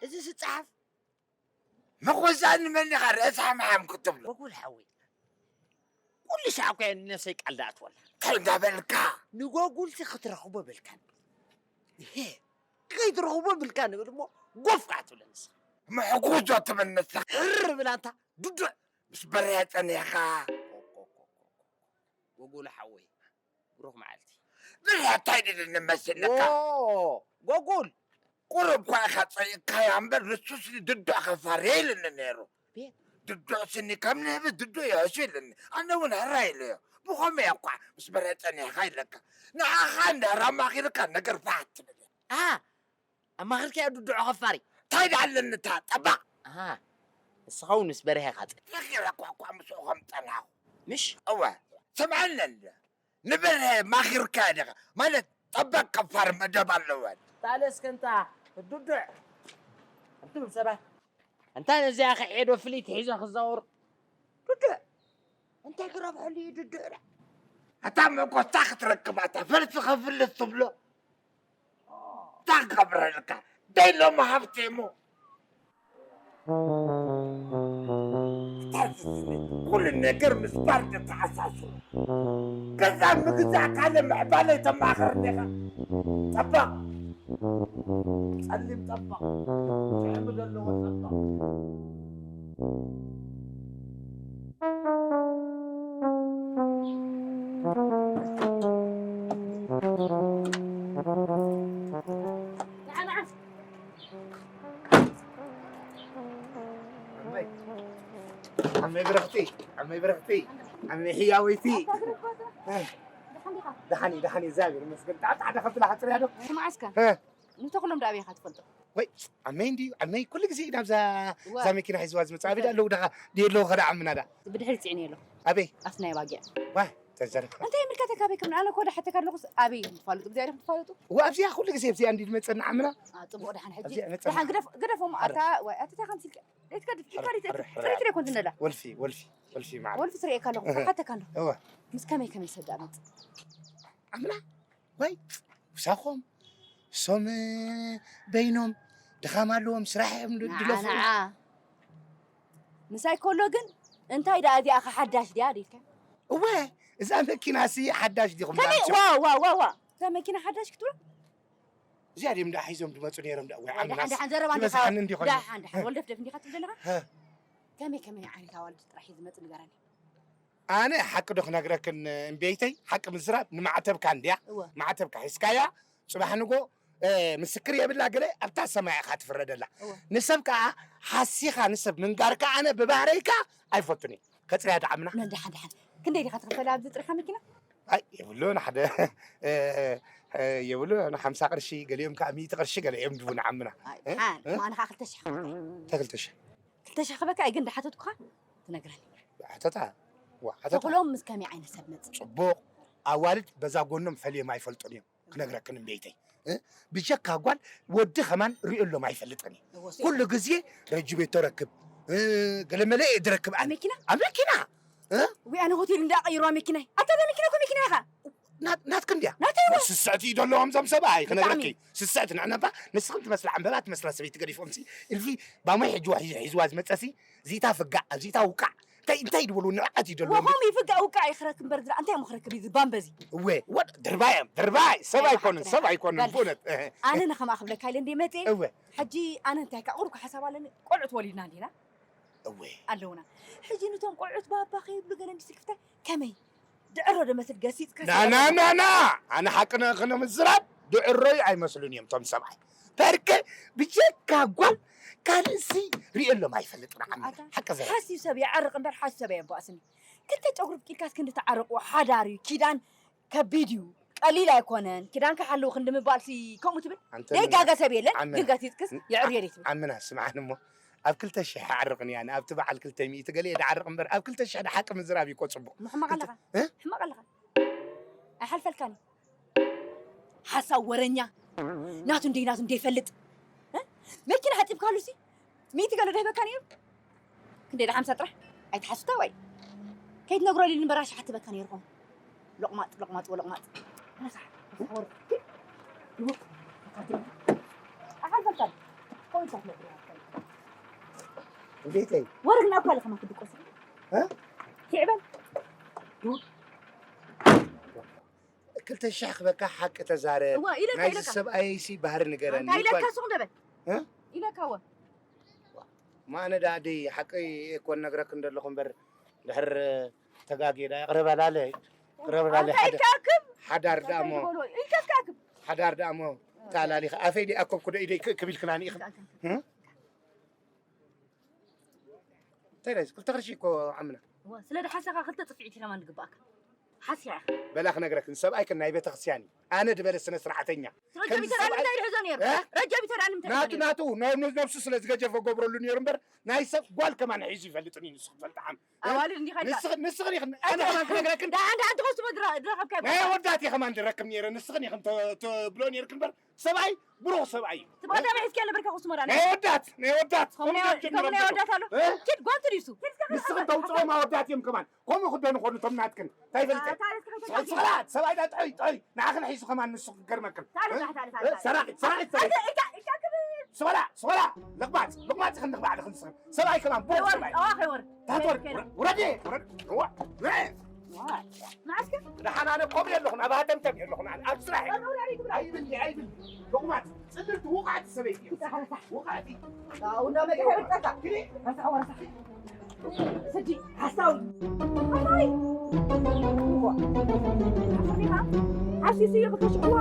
እዚ ስጸሓፍ። መኾዛ ንመን ኢኻ ርእሲ ሓምሓም ክትብሎ? ጎጉል ሓወይ። ኩሉ ሻዕ እኮ እየ ንነብሰይ ቃል ዝኣትወላ። እንታይ እንዳበልካ? ንጎጉልሲ ክትረኽቦ በልካ ንብል። እሄ፣ ከይትረኽቦ ብልካ ንብል እሞ ጎፍ ከዓ ትብለኒ ንስኻ። መሕጎዞ ትብል ንስኻ። ሕር ብል ኣንታ ዱዱዕ። ምስ በርሀ ጸኒሕኻ። ጎጉል ሓወይ። ብሩኽ መዓልቲ። ብርሀ እንታይ ድልኒ መስለካ? ዎ፣ ጎጉል። ቁሩብ እኳ ኢኻ ጸይቕካያ እምበር ንሱስ ድዱዕ ከፋርየ ኢልኒ ነይሩ። ቤት። ድዱዕ ስኒ ከም ንህቢ ድዱዕ ይሕሹ ኢልኒ። ኣነ እውን ሕራይ ኢለዮ። ብኸመይ እኳ ምስ በርሀ ጸኒሕካ ኢለካ። ንዓኻ እንድሕር ኣማኺርካ ነገር ፋሕ ትብል እያ። ኣሃ፣ ኣማኺርካዮ ድዱዕ ከፋሪ። እንታይ ደኣ ኣለኒ እታ ጠባቕ? ኣሃ፣ ንስኻ እውን ምስ በርሀ ኢኻ ጸ- ነጊረኳ እኳ ምስኡ ከም ጸናኹ። ምሽ? እወ፣ ስምዐኒ እንደ። ንበርሀ ማኺርካዮ ዲኻ? ማለት ጠበቅ ከፋር መደብ ኣለወን። ታለስ ከንታ ዱዱዕ ኣንቱም ሰባት እንታ ነዚኣ ከዔዶ ፍልይቲ ሒዞ ክዛወር ዱዱዕ እንታይ ክረብሐሉ እዩ ዱዱዕ ዳ? ኣታ መጎታ ክትረክብ ኣታ ፈልሲ ከፍልስ ትብሎ እንታይ ክገብረልካ ደይሎሞ ሃብቴሞ ኩሉ ነገር ምስ ባር ተተኣሳስሩ። ገዛ ምግዛእ ካልእ ምዕባለ ኣይተማኽርን ኢኻ። ጸባቕ ጸሊም ጸባቕ ጭዕሚ ዘለዎ ጸባቕ። ዓመይ ብርኽቲ ዓመይ ብርኽቲ ዓመይ ሕያወይቲ ደሓኒ ደሓኒ እግዚኣብሔር ይመስገን ጣዕጣዕ ደኸብትላ ሓፅርያ ዶ መዓስካ እ። ንተኽሎም ዳ ኣበይ ኢኻ ትፈልጦ ወይ ዓመይ እንድዩ ዓመይ ኩሉ ግዜ ናብዛ እዛ መኪና ሒዝዋ ዝመፅእ ኣበይ ኣለዉ ደኻ ድየለዉ ኸዳ ዓምና ዳ ብድሕሪ ፅዕኒ ኣሎ ኣበይ ኣፍናይ ባጊዕ ዋ ተዘረፈ እንታይ ምልከተካ ኣበይ ከም ኣነ ኮዳ ሓተካ ኣለኹስ ኣበይ ኢኹም ትፋለጡ እግዚኣብሔር ኢኹም ትፋለጡ እዋ ኣብዚኣ ኩሉ ግዜ ኣብዚኣ እንዲ ዝመፀና ዓምና አ፣ ፅቡቅ ደሓን ሕጂ ኣብዚኣ መፀና ደሓን ግደፍ ግደፎም ኣታ ወይ ኣታ እንታይ ከምሲ ኢልካ ዘይትገድፍ ኢልካ ሕረ፣ ሕረ፣ ሕረ። ትሪትሪ ኮንት እንደላ ወልፊ ወልፊ ወልፊ ማዕረ ወልፊ ትሪኤካ ኣለኹ ሓተካ ኣለኹ እዋ ምስ ከመይ ከመይ ሰብ ዳመፅ ዓምና ወይ ምሳኾም እሶም በይኖም ድኻም ኣለዎም ስራሕ እዮም ንዓ ድለፉ ንዓ ምሳይ ከሎ ግን እንታይ ደኣ እዚኣ ኸ ሓዳሽ ድያ ዲልካ እወ እዛ መኪና ሲ ሓዳሽ ዲኹም ከመይ ዳርቸው? ዋ ዋ ዋ ዋ እዛ መኪና ሓዳሽ ክትብሎ እዚኣ ድም ደኣ ሒዞም ዝመፁ ነይሮም ደኣ። ወይ ዓምናስ ደሓን ደሓን ዘረባ እንዲኻ። ይበዝሓኒ እንዲኾነ። ደሓን ደሓን ወልደፍደፍ እንዲኻ ትብል ዘለኻ? ሀ። ከመይ ከመይ ዓይነት ኣዋልድ ጥራሕ እዩ ዝመፅእ ንገረኒ። ኣነ ሓቂ ዶ ክነግረክን እምቤይተይ፣ ሓቂ ምዝራብ ንማዕተብካ እንድያ። እወ። ማዕተብካ ሒዝካያ፣ ጽባሕ ንጎ፣ እ፣ ምስክር የብላ ገለ ኣብታ ሰማይ ኢኻ ትፍረደላ። እወ። ንሰብ ከኣ ሓሲኻ ንሰብ ምንጋርካ ኣነ ብባህረይካ ኣይፈቱን እየ። ከጽርያ ደዓምና። ነን ደሓን ደሓን። ክንደይ ዲኻ ትኽፈል ኣብዚ ጥርሓ መኪና? ኣይ፣ የብሉን ሓደ፣ እ፣ እ፣ የብሉን ሓምሳ ቅርሺ፣ ገሊኦም ከኣ ሚእቲ ቅርሺ ገለ እዮም ድቡ ንዓምና። ኣይ፣ እ? ደሓን። እ? ማንኻ ክልተ ሽሕ። እንታይ ክልተ ሽሕ? ክልተ ሽሕ ክበካ እየ ግን ደሓተትኩኻ ትነግረኒ። ሓተታ። ዋ፣ ሓተታ። ተኽሎም ምስ ከመይ ዓይነት ሰብ መጽእ? ጽቡቕ። ኣዋልድ በዛ ጎኖም ፈልዮም ኣይፈልጡን እዮም። ክነግረክን እምቤይተይ። እ? ብጀካ ጓል ወዲ ከማን ሪኦሎም ኣይፈልጥን እዩ። እወ፣ ሲ- ኩሉ ግዜ ረጂ ቤት ተረክብ። እ፣ ገለመለ እየ ድረክብ ኣነ። ኣብ መኪና? ኣብ መኪና። እ? ወይ ኣነ ሆቴል እንዳቀይሩ ኣብ መኪናይ። ኣታ እዛ መኪና እኮ መኪና ኢኻ። ናት-፣ ናትክ እንድያ። ናተይ እወ። ስስዕቲ እዩ ዘለዎም እዞም ሰብኣይ፣ ክነግረኪ። ብጣዕሚ። ስስዕቲ ንዕነባ፣ ንስኽን ትመስላ ዕምበባ ትመስላ ሰበይቲ ገዲፎምሲ። እልፊ ባሞይ ሕጂ ዋ-፣ ሒዝዋ ዝመጸሲ፣ ዚታ ፍጋዕ፣ ዚታ ውቃዕ። እንታይ፣ እንታይ ድብሉ ንዕቀት እዩ ዘለዎም። ወሆም ይፍጋእ ውቃዕ ይኽረክ እምበር ዝራ-፣ እንታይ እሞ ክረክብ እዩ ዝባን በዚ? እወ፣ ወድ-፣ ድርባይ እዮም፣ ድርባይ። ሰብ ኣይኮኑን፣ ሰብ ኣይኮኑን፣ በል። ብእውነት። ኣነ ንኸምኣ ክብለካ ኢለ እንደ መጽእ። እወ። ሕጂ ኣነ እንታይ ከኣ ቁሩብ ሓሳብ ኣለኒ። ቆልዑት ወሊድና እንዲና? እወ። ኣለውና። ሕጂ ነቶም ቆልዑት ባባ ከይብሉ ገለ እንዲ ስክፍታ ከመይ? ድዕሮ ዶ መስል ገሲጽካ ና፣ ና፣ ና፣ ና! ኣነ ሓቂ ነ-፣ ክነምዝራብ ድዕሮይ ኣይመስሉን እዮም እቶም ሰብኣይ። በርከ ብጀካ ጓል ካልእሲ ርእየሎም ኣይፈልጥን ዓመረ። ኣታ ሓቂ ዘረባ። ሓሲብ ሰብ ይዓርቕ እምበር ሓሲብ ሰብ ኣየባእስን እዩ። ክልተ ጨጉሪ ብቂልካስ ክንዲ ተዓረቑ ሓዳር እዩ። ኪዳን ከቢድ እዩ። ቀሊል ኣይኮነን። ኪዳን ክሓልው ክንዲ ምባልሲ ከምኡ ትብል? ኣንተ ደይጋገ ሰብ የለን፣ ዓምና። ግን ገሲጽክስ ን-፣ የዕርየለይ ትብል። ዓምና ስምዓኒ እሞ፣ ኣብ ክልተ ሽሕ ኣዕርቕን እያ፣ ኣብቲ በዓል ክልተ ሚእቲ ገለ እየ ድዓርቕ እምበር፣ ኣብ ክልተ ሽሕ ድሓቂ ምዝራብ እዩ እኮ ጽቡቕ። ሕማቕ ክልተ ኣለኻ። እ? ሕማቕ ኣለኻ። ኣይሓልፈልካን እዩ። ሓሳብ ወረኛ። ናቱ እንደይ ናቱ እንደይ ፈልጥ። እ? መኪና ሓጺብካሉ ሲ? ሚእቲ ገለ ዶ ሂበካ ነይሩ? ክንደይ ዶ ሓምሳ ጥራሕ? ኣይትሓስታ ወይ? ከይትነግሮ ኢሉ እምበር ኣሽሓት ትበካ ነይርኩም። ሎቕማጥ፣ ሎቕማጥ ወሎቕማጥ። ረሳሕ፣ ረሳሕ ወርቂ። ይወቅ። ኣሓልፈልካ። ኮይ ሳት ነግሮ። እንዴት? ወርግና እኮ ኣለካ ማክድቆስ። እ? ይዕበል። ክልተ ሽሕ ክበካ ሓቂ ተዛረብ። እዋ፣ ኢለካ፣ ናይዚ ኢለካ። ሰብኣይሲ ባህሪ ንገረኒ። እንታይ ኢለካ ይባል። ሱቕ ደበል? እ? ኢለካ እዋ። ማነ ዳዲ ሓቂ እኮ ነግረክ እንደለኹ እምበር ድሕር ተጋጌ ዳ ይቕረ በላለ። ይቕረ በላለ ኣንታ ሓደ። ኢልካ ኣክብ። ሓዳር እንታይ ዳሞ። ዝበሎ? ኢልካ እስካ ኣክብ። ሓዳር ዳሞ። ታላሊኸ ኣፈይ ዲ ኣኮብ ኩደ ኢደይ ክ-፣ ክቢል ክናኒ ኢኽ። ኢልካ ኣክብ። እ? እንታይ ናይ ክልተ ቅርሺ እኮ ዓምና። እዋ፣ ስለ ድሓሰኻ ክልተ ጽፍዒት ኢኻ ማን ዝግባኣካ። ሓሲኻ ኢኻ። በላ ክነግረክን፣ ሰብኣይክን ናይ ቤተክርስትያን እዩ። ኣነ ዝበለ ስነ ስርዓተኛ። ረጃቢት ከምዚ ሰብኣይ ኣንታይ ሒዞ ነይሩ? እ? ረጃቢት ኣንታይ ሒዞ ናቱ፣ ነይሩ? ናቱ፣ ነ-፣ ነ-፣ ነብሱ ስለ ዝገጀፈ ገብረሉ ነይሩ እምበር፣ ናይ ሰብ ጓል ከማን ሒዙ ይፈልጥን እዩ፣ ንስኺ ትፈልጢ ዓም። ኣዋልድ እንዲኻ ኢልካ። ንስኺ፣ ንስኺ ኢኽን፣ ኣነ ከማን ክነግረክን። ደሓን፣ ደሓን ትኸስሞ ድረ-፣ ድረኸብካ ናይ ይበልካ። ወዳት እየ ከማን ዝረክብ ነይረ፣ ንስኽን ኢኽን ተ-፣ ተብሎ ነይርክን እምበር፣ ሰብኣይ ብሩኽ ሰብኣይ እዩ። እቲ ብቐዳማይ ሒዝካዮ ነበርካ ኩስሞራ፣ ናይ ናይ? ወዳት፣ ናይ ወዳት። ከምኡ ናይ፣ ከምኡ ናይ ወዳት ኣሎ? እ? ኪድ ጓንቱ ድዩ እሱ? ንስኽን ተውፅኦም ኣወዳት እዮም ከማን። ከምኡ ክደኑ ኾኑ እቶም ናትክን። እንታይ ፈልጠ? ታሪኽ ከመይ ስቕላት፣ ሰብኣይ ዳ ጥዑይ፣ ጥዑይ። ንዓኽን ሒዙ ከማን ንሱ ክገርመክን። ታሪኽ፣ እ? ታሪኽ፣ እ? ታሪኽ። ሰራቒት፣ ሰራቒት፣ ሰራቒት። ኣንተ፣ እካ፣ እካ ክብል። ስበላ፣ ስበላ። ልቕማፅ፣ ልቕማፅ ኢኽን ንኽባዕልኽን ንስኽን። ሰብኣይ ከማን፣ ብሩኽ ከይወርድ፣ ሰብኣይ። ኣዋ፣ ከይወርድ። ታትወርድ፣ ከይወርድ። ውረ-፣ ውረዴ፣ ውረድ። እዋ። መዓስከ? ደሓን ኣነ ከምኡ የለኹን፣ ኣብ ሃተምተም የለኹን ኣነ፣ ኣብ ስራሕ እየ። ኣይብልኒ፣ ኣይብልኒ። ሎቕማጽ፣ ጽልልቲ፣ ውቕዕቲ ሰበይቲ እየ። ውቕዕቲ። ኣው፣ እንዳ መግሒ ዕርቀካ። ግዲ። ረሳሕ ወረሳሕ። ስዲ፣ ሓሳዊ። ሓሳዊ። እዋ። ሓሲሱ እዩ ክልተ ሽሕ እዋ።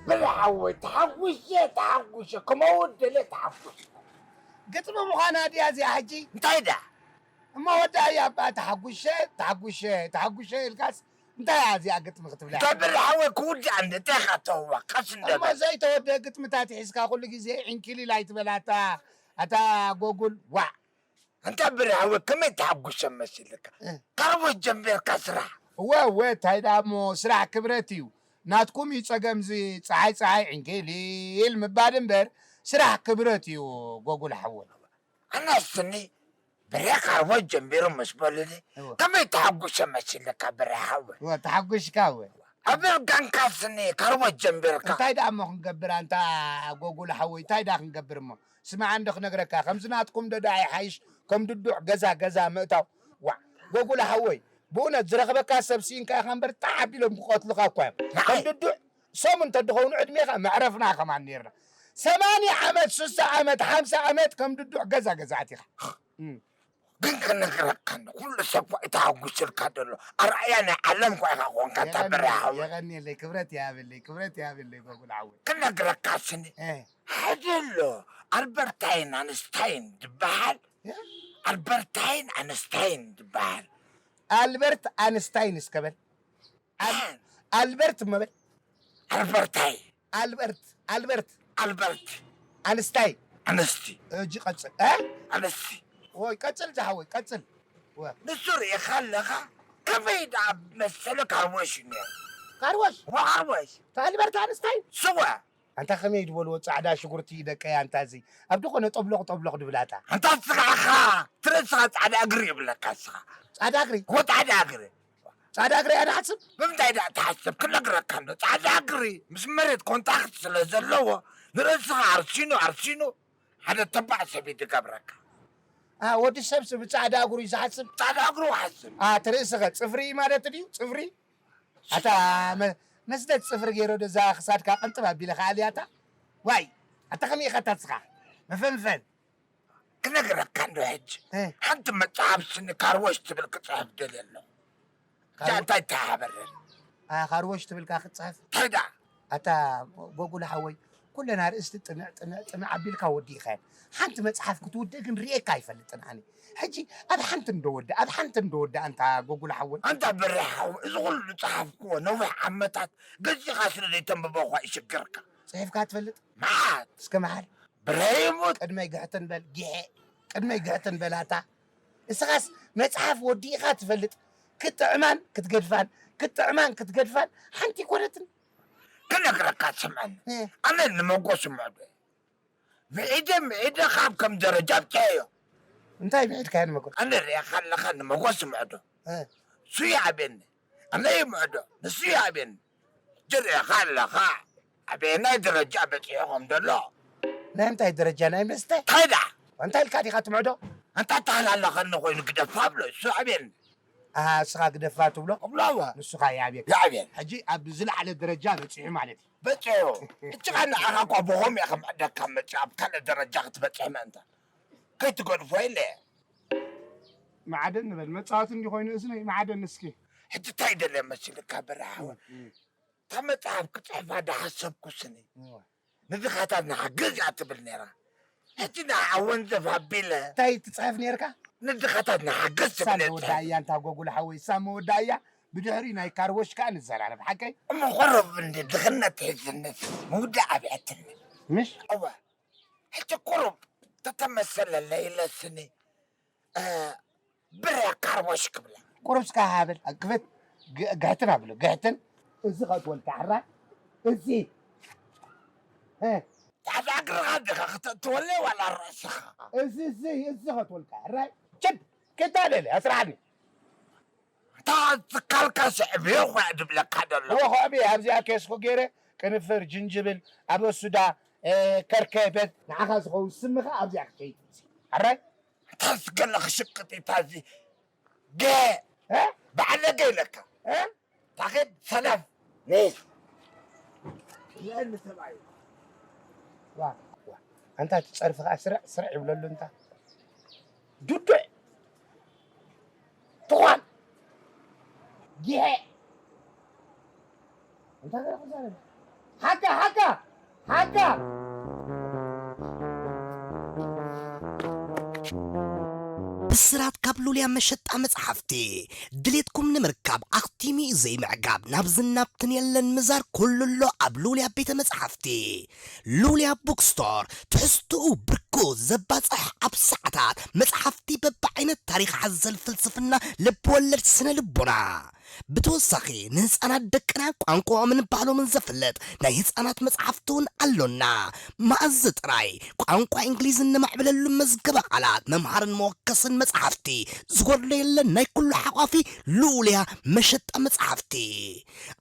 ብርሃወይ፣ ተሓጉሸ፣ ተሓጉሸ፣ ክመውት ደለ ተሓጉሸ። ግጥሚ ምዃና ድያ እዚኣ ሕጂ? እንታይ ደኣ? እሞ ወዳእያ እባ፣ ተሓጉሸ፣ ተሓጉሸ፣ ተሓጉሸ ኢልካስ እንታይ እያ እዚኣ ግጥሚ ክትብላ? እንታይ ብርሃወይ ክውዳእ እንደ እንታይ ኢኻ ተውዋ? ቀስ እንደ እሞ በል። ዘይተወደአ ግጥምታት ሒዝካ ኩሉ ግዜ ዕንኪሊል ኣይትበል ኣታ፣ ኣታ ጎጉል፣ ዋዕ። ኣንታ ብርሃወ ከመይ ተሓጉሸ መሲልካ? እ። ካብ ጀሚርካ ስራሕ? እወ፣ እወ፣ እንታይ ደኣ እሞ ስራሕ ክብረት እዩ። ናትኩም እዩ ጸገም እዚ ጸሓይ ጸሓይ ዕንኪሊል ምባል እምበር ስራሕ ክብረት እዩ ጎጉል ሓወይ። ኣነ ስኒ ብሬ ካብ ጀሚሩ ምስ በሉኒ እወ። ከመይ ተሓጉሸ መሲልካ ብሬ ሓወይ? እወ፣ ተሓጉሽካ እወ። ኣብ ጋንካ ስኒ ካብ ጀሚርካ? እንታይ ደኣ እሞ ክንገብር ኣንታ ጎጉል ሓወይ፣ እንታይ ደኣ ክንገብር እሞ? ስማዕ እንዶ ክነግረካ፣ ከምዚ ናትኩም ዶ ደኣ ይሓይሽ፣ ከም ድዱዕ ገዛ ገዛ ምእታው። ዋዕ፣ ጎጉላ ሓወይ፣ ብእውነት ዝረኽበካ ሰብ ስኢንካ ኢኻ እምበር፣ ጣዕ ኣቢሎም ክቐትሉኻ እኳ እዮም። ከም ድዱዕ ሰሙን እንተድኸውን ዕድሜኻ መዕረፍና ከማን ነይርና። ሰማንያ ዓመት፣ ስሳ ዓመት፣ ሓምሳ ዓመት ከም ድዱዕ ገዛ ገዛ ኣቲኻ። እም። ግን ክነግረካ እንዶ፣ ኩሉ ሰብ እኮ እዩ ተሃጉስልካ ዘሎ። ኣርኣያ ናይ ዓለም እኮ ኢኻ ኮንካ፣ እታ የቐንየለይ፣ በረኻ። የቐንየለይ፣ ክብረት ይሃበለይ፣ ክብረት ይሃበለይ፣ ጎጉል ሓወይ። ክነግረካ ስኒ፣ እ። ሓደ ኣሎ፣ ኣልበርታይን ኣንስታይን ዝበሃል። እ? ኣልበርታይን ኣንስታይን ዝበሃል። ኣልበርት ኣንስታይን እስከ በል። ኣል-፣ ኣን- ኣልበርት እሞ በል። ኣልበርታይ። ኣልበርት፣ ኣልበርት። ኣልበርት። ኣንስታይ። ኣንስቲ። እጂ ቀጽል። እ? ኣንስቲ። ወይ ቀጽል ዝሓወይ፣ ቀጽል። ወ-፣ ንሱ ርኢኻ ኣለኻ? ከመይ ደኣ መሰለ ካርወሽ እዩ ነይሩ። ካርወሽ? ወ-፣ ካርወሽ። እታ ኣልበርት ኣንስታይ? ስወ። ኣንታ ከመይ ዝበልዎ ጻዕዳ ሽጉርቲ ደቀይ ኣንታ እዚ። ኣብ ዝኾነ ጠብሎቕ ጠብሎቕ ድብላታ። ኣንታ ንስኻ ኢኻ ትርኢ፣ ንስኻ ጻዕዳ እግሪ ይብለካ ንስኻ። ጻዕዳ እግሪ? ወ-፣ ጻዕዳ እግሪ። ጻዕዳ እግሪ እያ ንሓስብ? ብምንታይ ደኣ ትሓስብ? ክነግረካ እንዶ። ጻዕዳ እግሪ ምስ መሬት ኮንታክት ስለ ዘለዎ፣ ንርእስኻ ኣርሲኑ፣ ኣርሲኑ፣ ሓደ ተባዕ ሰብ እዩ ዝገብረካ። ኣ፣ ወዲ ሰብስ ብጻዕዳ እግሩ እዩ ዝሓስብ? ጻዕዳ እግሩ ይሓስብ። ኣ፣ እቲ ርእስኸ ጽፍሪ እዩ ማለት ድዩ? ጽፍሪ? ኣታ መ-፣ መስደድ ጽፍሪ ገይሩ ዶ እዛ ክሳድካ ቅንጥብ ኣቢለ ከኣልያታ? ዋይ፣ ኣታ ከመይ ኢኻ ኣታ ንስኻ? መፈንፈን። ክነግረካ እንዶ ሕጂ። እ። ሓንቲ መጽሓፍ ስኒ ካርወሽ ትብል ክጽሕፍ ደልየ ኣለኹ። እዛ ካርወ-፣ እንታይ ተሓበረን? ኣ፣ ካርወሽ ትብልካ ክትጽሕፍ? እንታይ ደኣ? ኣታ ጎጉል ሓወይ፣ ኩለን ኣርእስቲ ጥንዕ፣ ጥንዕ፣ ጥንዕ ኣቢልካ ወዲእካየን። ሓንቲ መጽሓፍ ክትውድእ ግን ርእየካ ኣይፈልጥን ኣነ። ሕጂ ኣብ ሓንቲ እንዶ ወድእ፣ ኣብ ሓንቲ እንዶ ወድእ ኣንታ ጎጉል ሓወይ። ኣንታ በርሕ ሓወይ፣ እዚ ኩሉ ዝጸሓፍክዎ ነዊሕ ዓመታት ገዚኻ ስለ ዘይተንብቦ እኳ እዩ ሽግርካ። ጽሒፍካ ትፈልጥ? መዓት። እስከ መሓል። ብረሂሙት። ቅድመይ ግሕትን በል፣ ጊሐ። ቅድመይ ግሕትን በላታ። እስኻስ መጽሓፍ ወዲእኻ ትፈልጥ? ክትጥዕማን ክትገድፋን፣ ክትጥዕማን ክትገድፋን ሓንቲ ኣይኮነትን። ክነግረካ ስምዐኒ። እ። ኣነ ንመጎስ ምዕዶ እየ። ምዒደ፣ ምዒደ ካብ ከም ደረጃ ኣብጽሐዮ። እንታይ ምዒድካዮ ንመጎስ? ኣነ ርእኻ ኣለኻ ንመጎስ ምዕዶ። እ። እሱ ይኣብየኒ። ኣነ ይምዕዶ። ንሱ ይኣብየኒ። ሕጂ ርእኻ ኣለኻ ኣበየናይ ደረጃ በጺሑ ከም ዘሎ። ናይ እንታይ ደረጃ? ናይ መስተ? እንታይ ደኣ? እንታይ ኢልካ ዲኻ ትምዕዶ? ኣንታ ተሃላለኸኒ ኮይኑ ግደፋ ብሎ፣ እሱ ኣብየኒ። ኣሃ፣ እስኻ ግደፋ ትብሎ? እብሎ፣ እወ። ንሱ ኸኣ ይኣብየካ። ይኣብየኒ። ሕጂ ኣብ ዝለዓለ ደረጃ በጺሑ ማለት እዩ። በጺሑ። ሕጂ ኸኣ ንዓኻ እኳ ብኸምኡ እየ ክምዕደካ መጺኡ፣ ኣብ ካልእ ደረጃ ክትበጽሕ ምእንታን። ከይትገድፎ ኢለ እየ። መዓደን ንበል፣ መጻወቲ እንዲ ኮይኑ እዝነይ፣ መዓደን እስኪ። ሕጂ እንታይ ደልየ መሲልካ በርሃ? እም፣ እም። እታ መጽሓፍ ክጽሕፋ ዝሓሰብኩ ስኒ፣ እወ። ንድኻታት ንሓግዝ እያ ትብል ነይራ። ሕጂ ንዓኣ ወንዘፍ ኣቢለ እንታይ ትጽሕፍ ነይርካ? ንድኻታት ንሓግዝ እሳ ትብል እያ መወዳእያ ትብል። እንታ ጎጉል ሓወይ፣ እሳ መወዳእያ፣ ብድሕሪ ናይ ካርቦሽ ከኣ ንዘራረብ፣ ሓቀይ? እሞ ቁሩብ እንዲ ድኽነት ሒዝኒ ምውዳእ ኣብያትኒ። ምሽ? እወ። ሕጂ ቁሩብ ተተመሰለለይ ኢለ ስኒ፣ እ፣ ብረ ካርቦሽ ክብላ። ቁሩብ እስካ ሃብል፣ ክፈት፣ ግ-፣ ግሕትን ኣብሎ፣ ግሕትን። እዚ ከእትወልካ ሕራይ፣ እዚ። እ። ታዲያ እግርኻ ዲኻ ክተእትወለይ ዋላ ርእስኻ? እዚ፣ እዚ፣ እዚ ከእትወልካ ሕራይ። ችድ፣ ክታለለ፣ ኣስርሓኒ። እታ ትካልካ ስዕብዮ እኳ እየ ዝብለካ ዘሎ። እወ፣ ከዕብየ ኣብዚኣ ኬስኮ ገይረ፣ ቅንፍር፣ ጅንጅብል፣ ኣበሱዳ፣ እ፣ ከርከበት። ንዓኻ ዝኸውን ስምኻ ኣብዚኣ ክትሸይጥ። ኣራይ? እንታስ ገለ ክሽቅጥ እዩ እታ እዚ ገ-፣ እ? በዓል ነገ ኢለካ። እ? ታኸድ ሰነፍ። ኔስ። ይእኒ ሰብኣይ። ዋ፣ ዋ። ኣንታ እቲ ጸርፊ ኸኣ ስርዕ፣ ስርዕ ይብለሉ እንታ። ዱዱዕ። ትዃን። ጊሐ። እንታይ ገለ ክዛረብ? ሓቃ፣ ሓቃ፣ ሓቃ። ብስራት ካብ ሉልያ መሸጣ መጽሓፍቲ። ድሌትኩም ንምርካብ ኣኽቲሙ እዩ ዘይምዕጋብ። ናብዝን ናብትን የለን ምዛር፣ ኩሉ ኣሎ ኣብ ሉልያ ቤተ መጽሓፍቲ። ሉልያ ቡክስቶር፣ ትሕዝትኡ ብርኩ ዘባጽሕ፣ ኣብ ሰዓታት መጽሓፍቲ በብዓይነት፣ ታሪኽ ሓዘል፣ ፍልስፍና፣ ልብ ወለድ፣ ስነ ልቦና። ብተወሳኺ ንህፃናት ደቅና ቋንቋኦምን ባህሎምን ዘፍልጥ ናይ ህፃናት መፅሓፍቲ እውን ኣሎና። መኣዝ ጥራይ ቋንቋ እንግሊዝ እነማዕብለሉ መዝገበ ቃላት መምሃርን መወከስን መፅሓፍቲ ዝጎድሎ የለን። ናይ ኩሉ ሓቋፊ ልኡልያ መሸጣ መፅሓፍቲ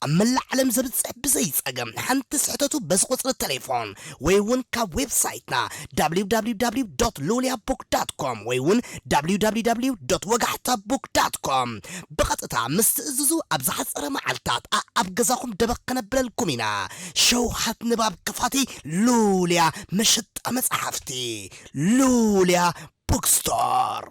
ኣብ መላእ ዓለም ዘብፅሕ ብዘይ ፀገም ሓንቲ ስሕተቱ በዚ ቁፅሪ ቴሌፎን ወይ እውን ካብ ዌብሳይትና www.luliabook.com ወይ እውን www.ወጋሕታbook.com ብቐጥታ ምስ ትእዝዙ ኣብ ዝሓፀረ መዓልታት ኣኣብ ገዛኹም ደበኽ ከነብለልኩም ኢና። ሸውሃት ንባብ ከፋቲ ሉልያ መሸጣ መፅሓፍቲ ሉልያ ቡክስቶር።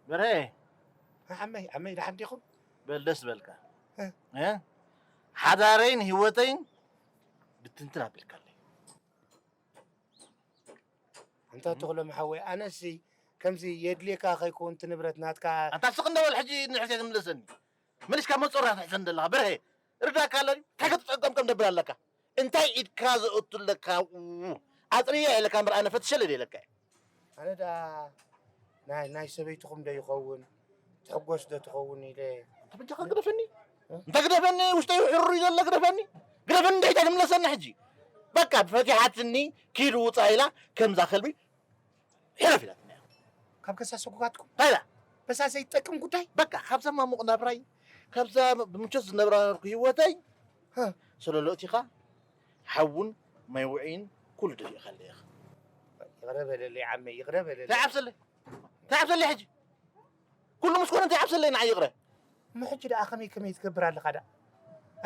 በርሀ። ዓመይ ዓመይ ደሓን ዲኹም? በል ደስ በልካ። እ? እ? ሓዳረይን ህይወተይን ብትንትን ኣቢልካለይ። ኣንታ ተኽሎም ሓወይ፣ ኣነሲ ከምዚ የድልየካ ከይከውን እቲ ንብረት ናትካ። ኣንታ ስቕ እንደ በል ሕጂ ንሕርሴ ትምለሰኒ። መሊስካ መጾራ ትሕሰን ዘለኻ በርሀ። ርዳእካ ኣሎ ድዩ? እንታይ ክትጸምቀምቀም ደብል ኣለካ? እንታይ ኢድካ ዘእቱ ኣለካ? ው-፣ ኣጥርያ ኢለካ እምበር ኣነ ፈትሸለ ደለካ። ኣነ ደኣ ናይ፣ ናይ ሰበይትኹም ዶ ይኸውን? ትሕጎስ ዶ ትኸውን ኢለ። ኣንታ በጃኻ ግደፈኒ። እ? እንታይ ግደፈኒ? ውሽጠይ ሕሩር እዩ ዘሎ ግደፈኒ። ግደፈኒ እንድሕር ኣይትምለሰኒ ሕጂ። በቃ ፈቲሓትኒ ኪድ ውጻ ኢላ ከምዛ ከልቢ ሕረፍ ኢላትኒ እያ። ካብ ገዛ ሰጉጋትኩም? እንታይ ኢላ? በዛ ዘይጠቅም ጉዳይ? በቃ ካብዛ ማሙቕ ናብራይ፣ ካብዛ ብምቾት ዝነብራ ነበርኩ ህይወተይ፣ ሀ። ሰለሎ እቲኻ ሓውን ማይ ውዒን ኩሉ ደፊእካለይ ኢኻ። ይቕረ በለለይ ዓመይ፣ ይቕረ በለለይ። እንታይ ዓብሰለይ? እንታይ ዓብሰለይ ሕጂ? ኩሉ ምስ ኮነ እንታይ ዓብሰለይ ንዓይ ይቕረ? እሞ ሕጂ ደኣ ከመይ ከመይ ትገብር ኣለኻ ደኣ?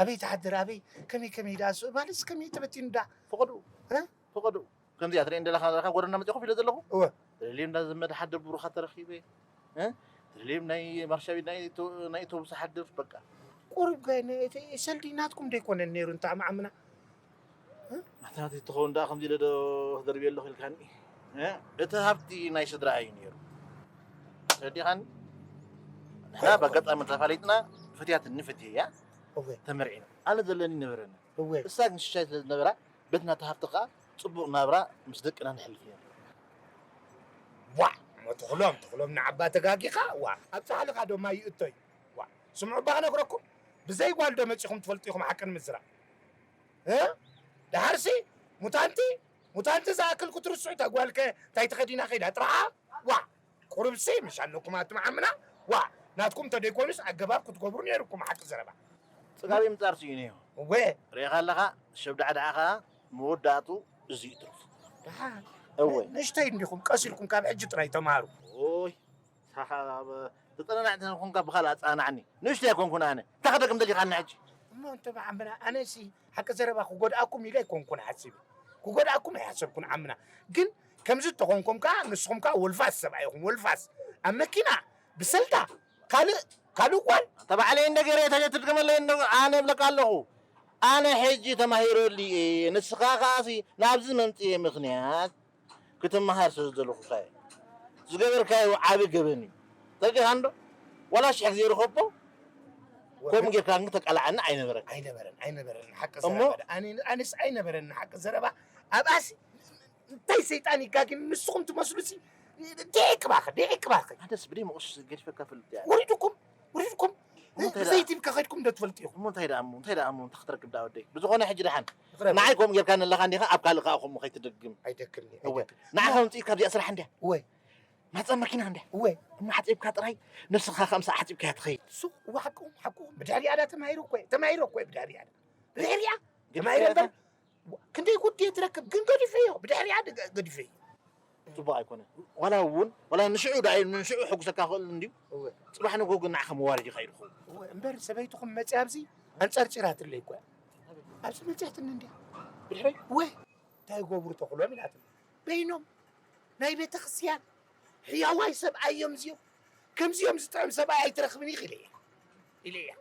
ኣበይ ትሓድር? ኣበይ ከመይ ከመይ ደኣ? ሱ-፣ ማለትስ ከመይ ተበቲኑ ደኣ? ፈቐድኡ። እ? ፈቐድኡ። ከምዚኣ ትርእየኒ ዘለኻ፣ ዘለኻ ጎደና መጺኣ ኮፍ ኢለ ዘለኹ። እወ። ተደልዮም እንዳ ዘመድ ሓድር ብሩኻት ተረኺበ። እ? ተደልዮም ናይ ማርሻ ቤት ናይ ቶ-፣ ናይ ኣውቶቡስ ሓድር በቃ። ቁሩብ ከ ነ-፣ እቲ ሰልዲ ናትኩም ዶ ኣይኮነን ነይሩ እንተ ዓማዓምና? እ? ናታ ናተይ ትኸውን ደኣ ከምዚ ኢለ ዶ ክደርብዮ ኣለኹ ኢልካኒ? እ? እቲ ሃብቲ ናይ ስድራ እዩ ነይሩ። ተረዲኻኒ? ንሕና በኣጋጣሚ ተፋሊጥና፣ ፈትያትኒ ፈትየያ፣ እወ። ተመርዒና። ኣነ ዘለኒ ነበረኒ። እወ። እሳ ግን ሽሻይ ስለ ዝነበራ፣ በቲ ናታ ሃብቲ ከኣ ጽቡቕ ናብራ ምስ ደቅና ነሕልፍ ነርና። ዋእ፣ እሞ ተኽሎም፣ ተኽሎም ንዓባ ተጋጊኻ፣ ዋእ፣ ኣብ ጻሕሊ ዶ ማይ ይእቶ እዩ? ዋእ፣ ስምዑ እባ ክነግረኩም፣ ብዘይ ጓል ዶ መጺኹም ትፈልጡ ኢኹም ሓቂ ንምዝራብ? እ? ደሓርሲ፣ ሙታንቲ፣ ሙታንቲ ዝኣክል ክትርስዑ፣ እታ ጓልከ እንታይ ተኸዲና ከይዳ ጥራሓ? ዋእ፣ ቁሩብሲ ምሽ ኣለኩም ኣቱም ዓምና። ዋእ፣ ናትኩም ተደይኮኑስ ኣገባብ ክትገብሩ ነይርኩም፣ ሓቂ ዘረባ። ጽጋብ ምጻር ስኢኑ እዩ። እወ። ርኢኻ ኣለኻ፣ ሸብዳዕዳዕኻ መወዳእቱ እዚ ይትርፉ። ደሓን። እወ። ን-፣ ንእሽተይ እንዲኹም፣ ቀስ ኢልኩም ካብ ሕጂ ጥራይ ተማሃሩ። ኦይ፣ ሳኻ ኣብ ተጸናናዕቲ ኮንካ ብኻልእ ኣጸናንዓኒ። ንእሽተይ ኣይኮንኩን ኣነ። እንታይ ክደግም ደሊኻኒ ሕጂ? እሞ እንተ ብዓምና፣ ኣነሲ ሓቂ ዘረባ ክጎድኣኩም ኢለ ኣይኮንኩን ሓሲበ። ክጎድኣኩም ኣይሓሰብኩን ዓምና። ግን ከምዚ እተኾንኩም ከኣ፣ ንስኹም ከኣ ወልፋስ ሰብኣይ ኢኹም፣ ወልፋስ። ኣብ መኪና፣ ብሰልዳ፣ ካልእ፣ ካልእ ጓል። ኣንታ ባዕለይ እንደ ገይረ እታ ትድገመለይ እንዶ ኣነ እብለካ ኣለኹ። ኣነ ሕጂ ተማሂረሉ እየ። ንስኻ ከኣሲ ናብዚ መምጽኤ ምኽንያት ክትመሃር ስለ ዝደለኹ እየ። ዝገበርካዮ ዓቢ ገበን እዩ። ተረዲእካ እንዶ? ዋላ ሽሕ ግዜ ርኸቦ፣ ከምኡ ጌርካ ግን ተቃልዓኒ ኣይነበረን። ኣይነበረን፣ ኣይነበረን። ሓቂ እሞ? ዘረባ ደ-፣ ኣነ-፣ ኣነስ ኣይነበረን ሓቂ ዘረባ። ኣብኣሲ እንታይ ሰይጣን ይጋግን ንስኹም ትመስሉሲ? ዲዒ ክባኸ፣ ዲዒ ክባኸ። ኣነስ ብደይ መቑስ ገዲፈካ ፈልጥ እያ። ወሪድኩም፣ ወሪድኩም። እሞ እንታይ ደኣ? ብዘይቲ ከኸድኩም ዶ ትፈልጡ ኢኹም? እሞ እንታይ ደኣ እሞ፣ እንታይ ደኣ እሞ፣ እንታይ ክትረክብ ደኣ ወደይ? ብዝኾነ ሕጂ ደሓን። ይቕረ በል። ንዓይ ከምኡ ጌርካ ንለኻ እንዲኻ፣ ኣብ ካልእ ከኣ ከምኡ ከይትደግም። ኣይደግምኒ፣ እወ። ኣይደግም። ንዓኻ እሞ ኣምጺእካ ኣብዚኣ ስራሕ እንድያ። እወ። ማህጸን መኪና እንድያ። እወ። እሞ ሓጺብካ ጥራይ፣ ነብስኻ ከምሳ ሓጺብካ እያ ትኸይድ። ሱቕ፣ እወ፣ ሓቅኹም፣ ሓቅኹም። ብድሕሪኣ ደኣ ተማሂሩ እኮ እየ፣ ተማሂሩ እኮ እየ ብድሕሪኣ ደኣ። ብድሕሪኣ ግን ተማሂረ እምበር፣ ክንደይ ጉድ እየ ትረክብ፣ ግን ገዲፈዮ፣ ብድሕሪኣ ድ-፣ ገዲፈዮ። ጽቡቕ ኣይኮነን። ዋላ እውን፣ ዋላ ንሽዑ ደኣ እዩ፣ ንሽዑ ሕጉሰካ ክእል እንድዩ። እወ። ጽባሕ ንግሆ ግን ንዓኻ መዋረዲ ይኸውን። እወ፣ እምበር ሰበይትኹም መጽያ ኣብዚ ኣንጸርጺራትለይ እኮ እያ። ኣብዚ መጽያትኒ እንድያ። ብድሕረይ? እወ፣ እንታይ ይገብሩ ተኽሎም ኢላትኒ። በይኖም ናይ ቤተ ክርስቲያን ሕያዋይ ሰብኣይ እዮም እዚኦም። ከምዚኦም ዝጥዕም ሰብኣይ ኣይትረኽብን ኢኺ ኢለያ። ኢለያ።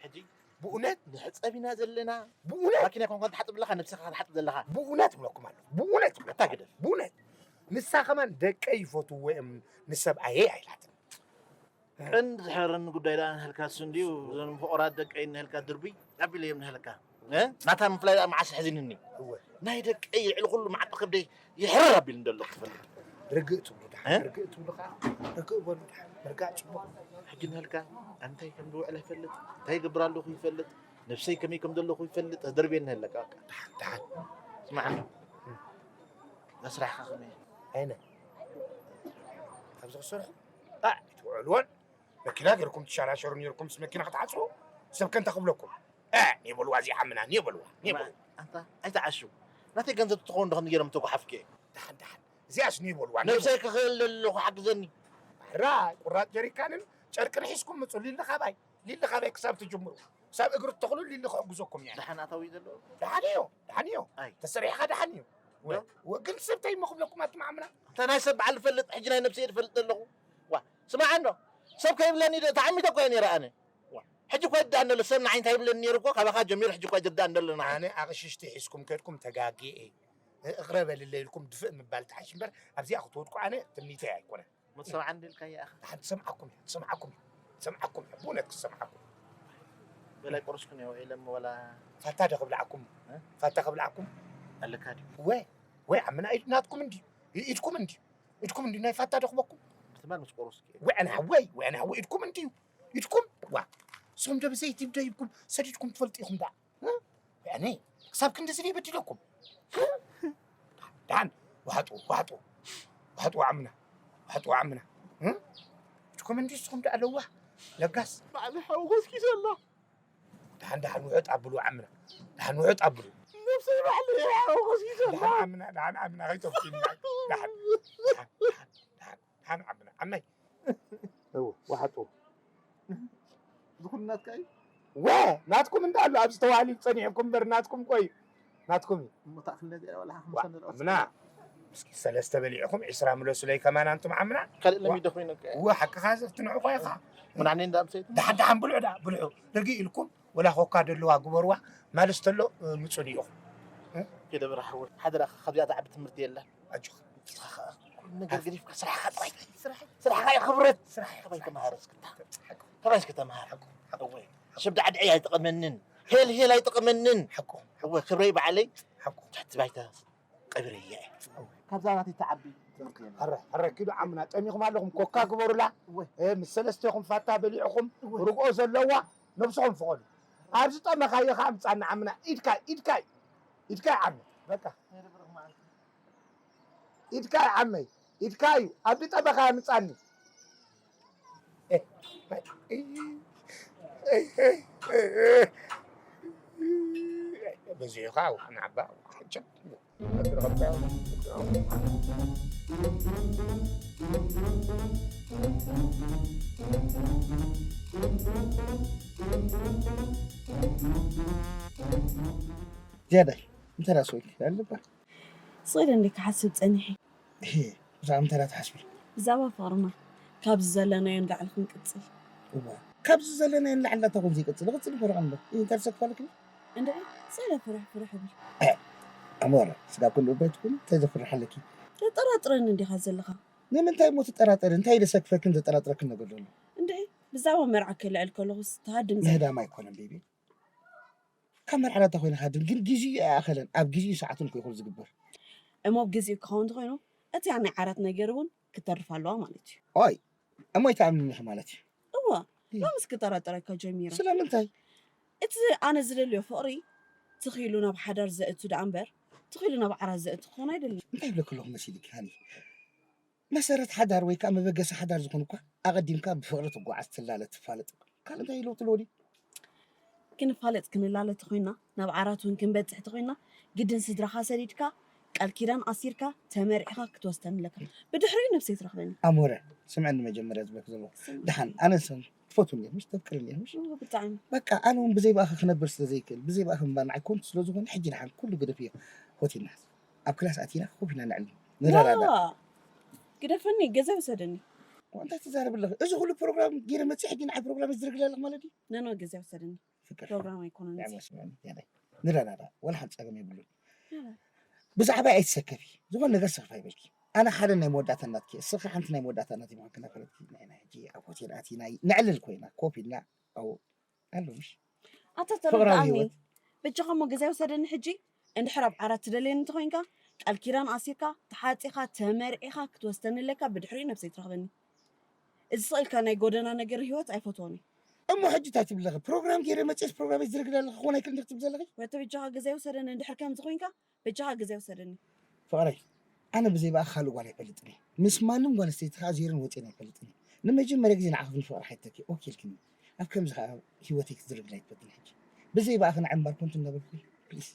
ሕጂ ብእውነት ንሕጸብ ኢና ዘለና። ብእውነት ማኪና ኮንካ ትሓጥብ ኣለኻ፣ ነብስኻ ትሓጥብ ዘለኻ። ብእውነት እብለኩም ኣለኹ። ብእውነት እብለኩም ኣታ ግደፍ። ብእውነት ንሳ ከማን ደቀይ ይፈትውዎ እዮም ንሰብኣየይ ኣይላትን። ቀንዲ ዝሕረኒ ጉዳይ ደኣ ንህልካ እሱ እንድዩ። እዞም ፍቑራት ደቀይ ንህልካ ድርቡይ ኣቢለ እዮም ንህልካ። እ? ናታ ምፍላይ ደኣ መዓስ ሕዚንኒ። እወ። ናይ ደቀይ ልዕሊ ኩሉ መዓንጣ ከብደይ ይሕረር ኣቢሉ እንደሎ ክትፈልጥ። ርግእ ትብሉ ደሓን፣ እ? ርግእ ትብሉ ከኣ፣ ርግእ በሉ ደሓን። ምርጋእ ጽቡቕ። ሕጂ ንህልካ እንታይ ከም ዝውዕል ኣይፈልጥ፣ እንታይ ይገብር ኣለኹ ይፈልጥ፣ ነብሰይ ከመይ ከም ዘለኹ ይፈልጥ፣ ተደርብየኒ ኣለካ በቃ። ደሓን፣ ደሓን። ስማዕ፣ እዛ ስራሕካ ከመይ እያ? ኣይነ። ኣብዚ ክሰርሑ፣ ጣዕ፣ ኣይትውዕልዎን። መኪና ገይርኩም ትሻራሸሩ ነይርኩም፣ ምስ መኪና ክትዓጽዉ፣ ሰብ ከንታ ክብለኩም። እ፣ ኔበልዋ እዚኣ ዓምና፣ ኔበልዋ፣ ኔበልዋ። ኣንታ ኣይትዓሹ። ናተይ ገንዘብ ትኸውን ዶ ከምዚ ገይሮም ተጓሓፍኪ? ደሓን፣ ደሓን። እዚኣስ ኔበልዋ፣ ኔበልዋ። ነብሰይ ክኽእል ኣለኹ፣ ሓግዘኒ። ሕራይ፣ ቁራጽ ጀሪካንን ጨርቅን ሒዝኩም ምጹ፣ ሊሊ ካባይ፣ ሊሊ ካባይ ክሳብ ትጅምሩ። ክሳብ እግሪ ትተኽሉ ሊሊ ክሕግዘኩም እያ። ደሓን ኣታዊ እዩ ዘለዎ? ደሓን እዩ፣ ደሓን እዩ። ኣይ። ተሰሪሕኻ ደሓን እዩ። ወ-፣ ዶ? ወ-፣ ግን ሰብ እንታይ እሞ ክብለኩም ኣቱም ዓምና? እንተ ናይ ሰብ በዓል እፈልጥ፣ ሕጂ ናይ ነብሰይ እፈልጥ ኣለኹ። ዋ፣ ስማዕ እንዶ፣ ሰብ ከይብለኒ ዶ ተዓሚተ እኮ እየ ነይረ ኣነ። ዋ፣ ሕጂ እኮ ይርዳእ እንዶ ኣሎ፣ ሰብ ንዓይ እንታይ ይብለኒ ነይሩ እኮ፣ ካባኻ ጀሚሩ ሕጂ እኮ ይርዳእ እንዶ ኣሎ ንዓይ። ኣነ ኣቕሽሽቲ ሒዝኩም ከድኩም ተጋግየ እየ። እቕረ በልለይ ኢልኩም ድፍእ ምባል ተሓሽ እምበር፣ ኣብዚኣ ክትወድቁ ኣነ ትምኒተይ ኣይኮነን። መትሰብዓ እንድልካ ይኣኸ። ደሓን ትሰምዓኩም እያ፣ ትሰምዓኩም እያ፣ ትሰምዓኩም እያ፣ ብእውነት ክትሰምዓኩም። በላይ ቆርስኩ ነው ኢለም ወላ ፋታ ዶ ክብልዓኩም? እ? ፋታ ክብልዓኩም? ኣለካ ድዩ? ወይ፣ ወይ፣ ዓምና ኢድ ናትኩም እንድዩ፣ ኢ-፣ ኢድኩም እንድዩ፣ ኢድኩም እንድዩ፣ ናይ ፋታ ዶ ክበኩም? ብትማል ምስ ቆርስኩ እየ። ወይ፣ ኣነ ሓወይ፣ ወይ፣ ኣነ ሓወይ፣ ኢድኩም እንድዩ፣ ኢድኩም፣ ዋ፣ ሶም ዶ ብዘይቲ ዶ ይብኩም፣ ሰዲድኩም ትፈልጡ ኢኹም ደኣ? እ? ያኔ ክሳብ ክንድዚ ድየ በዲለኩም? ደሓን፣ ዋሕጡ፣ ዋሕጡ፣ ዋሕጡ ዓምና፣ ዋሕጡ ዓምና። እ? እትኩም እንዲ ንስኹም ደኣ ለዋህ፣ ለጋስ። ባዕሊ ሓው ኮስኪሰላ። ደሓን፣ ደሓን ውሑጥ ኣብሉ ዓምና። ደሓን ውሑጥ ኣብሉ። ነብሰይ ባዕሊ ሓው ኮስኪሰላ። ደሓን ዓምና፣ ደሓን ዓምና፣ ከይተፍኪና። ደሓን፣ ደሓን፣ ደሓን፣ ደሓን፣ ደሓን ዓምና። ዓመይ። እወ፣ ዋሕጡ። ዝኹሉ ናትካ እዩ? ወ፣ ናትኩም እንዳሉ ኣብዚ ተዋህሊሉ ጸኒሕኩም እምበር ናትኩም ቆዩ። ናትኩም እዩ። እሞ ታእክል ነዚኣ ወላ ዋ፣ ሓሙሽተ ንርኣስ። ምና። እስኪ ሰለስተ በሊዕኹም ዒስራ ምለሱለይ ከማን ኣንቱም ዓምና። ካልእ ዋ፣ ለሚደ ኮይነ እኮ እየ። እወ፣ ሓቅኻ ዘፍትንዑ እኮ ኢኻ። ምናኒ እንዳ ኣምሰይቱ? ደሓን ደሓን ብልዑ ደኣ፣ ብልዑ። ርግእ ኢልኩም ወላ ኮካ ደለዋ ግበርዋ፣ ማልስ ተሎ፣ እ፣ ምጹ ድኢኹም። እ? ኪደ በራ ሓወይ፣ ሓደራኻ ካብዚኣ ትዓቢ ትምህርቲ የላን። ኣጆኻ። ንስኻ ኸኣ ኩሉ ነገር ገዲፍካ ስራሕኻ ጥራይ፣ ስራሐይ፣ ስራሕኻ እዩ ክብረት። ስራሕ፣ ካባይ ስራሕ። ተምሃር እስክታ። ሓቁ። ካባይ እስኪ ተምሃር። ሓቁ፣ ሓቁ። እወ። ሽብዳ ዓድዐይ ኣይጠቐመንን። ሄል ሄል ኣይጠቐመንን። ሓቁ። እወ፣ ክብረይ ባዕለይ ሓቁ። ትሕቲ ባይታ ቀቢረያ እየ። እወ። ካብዛ ናተይ ትዓቢ ትምህርቲ የለን። ሕረ፣ ሕረ፣ ኪዱ ዓምና፣ ጠሚኹም ኣለኹም፣ ኮካ ግበሩላ። እወ። እ፣ ምስ ሰለስቴኹም ፋታ በሊዕኹም፣ እወ። ርግኦ ዘለዋ፣ ነብስኹም ፍቐዱ። ኣብዚ ጠመኻዮ ኸኣ ምጻና ዓምና፣ ኢድካ፣ ኢድካ፣ ኢድካ ዓምና። በቃ። ኢድካ ዓመይ፣ ኢድካ እዩ፣ ኣብ ድጠበኻ ምጻኒ። በዚዑ ኸኣ ንዓባ። ዝያዳይ፣ እንታይ ደኣ ሰው ኣለባ? ስቕ ኢለ እንድየ ክሓስብ ጸኒሐ። እሄ፣ ብዛዕባ እንታይ ደኣ ትሓስቢ? ብዛዕባ ፍቕርና፣ ካብዚ ዘለናዮ ንላዕሊ ክንቅጽል። እዋ፣ ካብዚ ዘለናዮ ንላዕሊ ዳታ ኮን ዘይቅጽል፣ ቅጽል ይፈርቕ እምበር። እይ፣ እንታይ ትሰክፋለኪ? እንድዒ፣ ስቕ ኢለ ፍርሕ ፍርሕ እብል። ኣሞራ፣ ስጋብ ክንዲ እባ ኣይትኩኒ፣ እንታይ ዘፍርሕ ኣለኪ? ተጠራጥረኒ እንዲኻ ዘለኻ። ንምንታይ እሞ ትጠራጠሪ? እንታይ ዘሰክፈክን ዘጠራጥረክን ነገር ዘሎ? እንድዒ፣ ብዛዕባ መርዓ ከልዕል ከለኹስ ትሃድም ዘላ። ምህዳም ኣይኮነን ቤቢ። ካብ መርዓ ዳታ ኮይነ ክሃድም ግን ግዜኡ ኣይኣኸለን። ኣብ ግዜኡ ሰዓቱን እኮ ይኹን ዝግበር። እሞ ኣብ ግዜኡ ክኸውን እንተኾይኑ፣ እቲ ናይ ዓራት ነገር እውን ክተርፍ ኣለዋ ማለት እዩ። ኦይ፣ እሞ ኣይትኣምንኒ ኢኺ ማለት እዩ? እወ፣ እም። ሎምስ ክጠራጠረካ ጀሚረ። ስለምንታይ? እቲ ኣነ ዝደልዮ ፍቕሪ ትኺሉ ናብ ሓዳር ዘእቱ ደኣ እምበር፣ ትኺሉ ናብ ዓራት ዘእቱ ክኾን ኣይደልን። እንታይ ይብለኪ ኣለኹ መሲልኪ ሃኒ? መሰረት ሓዳር ወይ ከኣ መበገሲ ሓዳር ዝኾነ እኳ ኣቐዲምካ ብፍቕሪ ትጓዓዝ፣ ትላለ፣ ትፋለጥ። ካልእ እንታይ ለውጢ ኣለዎ ድዩ? ክንፋለጥ ክንላለ ተኾይንና፣ ናብ ዓራት እውን ክንበጽሕ ተኾይንና፣ ግድን ስድራኻ ሰዲድካ፣ ቃል ኪዳን ኣሲርካ፣ ተመርዒኻ ክትወስደኒ ኣለካ። ብድሕሪኡ ነብሰይ ትረኽበኒ። ኣሞረ፣ ስምዕኒ መጀመርያ ዝብለኪ ዘለኹ። ስምዕ። ደሓን፣ ኣነ ንስኺ ትፈትውኒ ኢኺ፣ ምሽ? ተፍቅርኒ ኢኺ፣ ምሽ? እዎ፣ ብጣዕሚ። በቃ፣ ኣነ እውን ብዘይ ብኣኺ ክነብር ስለ ዘይክእል፣ ብዘይ ብኣኺ ምንባር ንዓይ ኮንቱ ስለ ዝኾነ፣ ሕጂ ደሓን ኩሉ ገደፍዮ። ሆቴልና ኣብ ክላስ ኣቲና ኮፍ ኢልና ነዕልል፣ ንረዳዳእ። ዋ! ግደፈኒ፣ ገዛ ውሰደኒ። እንታይ ትዛረብ ኣለኺ? እዚ ኩሉ ፕሮግራም ገይረ መፅእ ሕጂ ንዓይ ፕሮግራም ዝዝርግለ ኣለኽ ማለት እዩ? ነኖ ግዜ ውሰድኒ። ፍቅር። ፕሮግራም ኣይኮነን እዚ። ንረዳዳ፣ ወላ ሓንቲ ፀገም የብሉን። ብዛዕባ ኣይትሰከፊ፣ ዝኾነ ነገር ስኽፍ ኣይበልኪ። ኣነ ሓደ ናይ መወዳእታ እናትኪ፣ እስኺ ሓንቲ ናይ መወዳእታ እናት ምዃን ክነግረኪ። ናይ ናይ ሕጂ ኣብ ሆቴል ኣቲና ነዕልል ኮይና ኮፍ ኢልና ኣብኡ ኣሎ ምሽ? ኣታ ፍቕራዊ ተረድኣኒ። ህይወት። በጃኻ እሞ ገዛ ይውሰደኒ ሕጂ። እንድሕር ኣብ ዓራት ትደልየኒ እንተኾይንካ፣ ቃል ኪዳን ኣሲርካ፣ ተሓጺኻ፣ ተመርዒኻ ክትወስደኒ ኣለካ፣ ብድሕሪኡ ነብሰይ ትረኽበኒ። እዚ ስቕ ኢልካ ናይ ጎደና ነገር ህይወት ኣይፈትዎን እየ። እሞ ሕጂ እንታይ ትብሊ ኣለኺ? ፕሮግራም ገይረ መፅየስ ፕሮግራም ዝርግዳ ኣለኺ ክኾን ኣይክእል እንዲኺ ትብሊ ዘለኺ? ወተ በጃኻ ገዛ ይውሰደኒ እንድሕር ከምዚ ኮይንካ፣ በጃኻ ገዛ ይውሰደኒ። ፍቕረይ፣ ኣነ ብዘይ ብኣኺ ካልእ ጓል ኣይፈልጥን እየ። ምስ ማንም ጓል ኣንስተይቲ ከዓ ዜርን ወፂኤን ኣይፈልጥን እየ። ንመጀመርያ ግዜ ንዓኺ ግን ፍቕሪ ሓቲተኪ ኦኬ ኢልክኒ። ኣብ ከምዚ ከዓ ህይወተይ ክትዝርግዳ ኣይትፈትን ሕጂ። ብዘይ ብኣኺ ንዓይ እምበር ኮንቱ እናበልኩ ፕሊስ።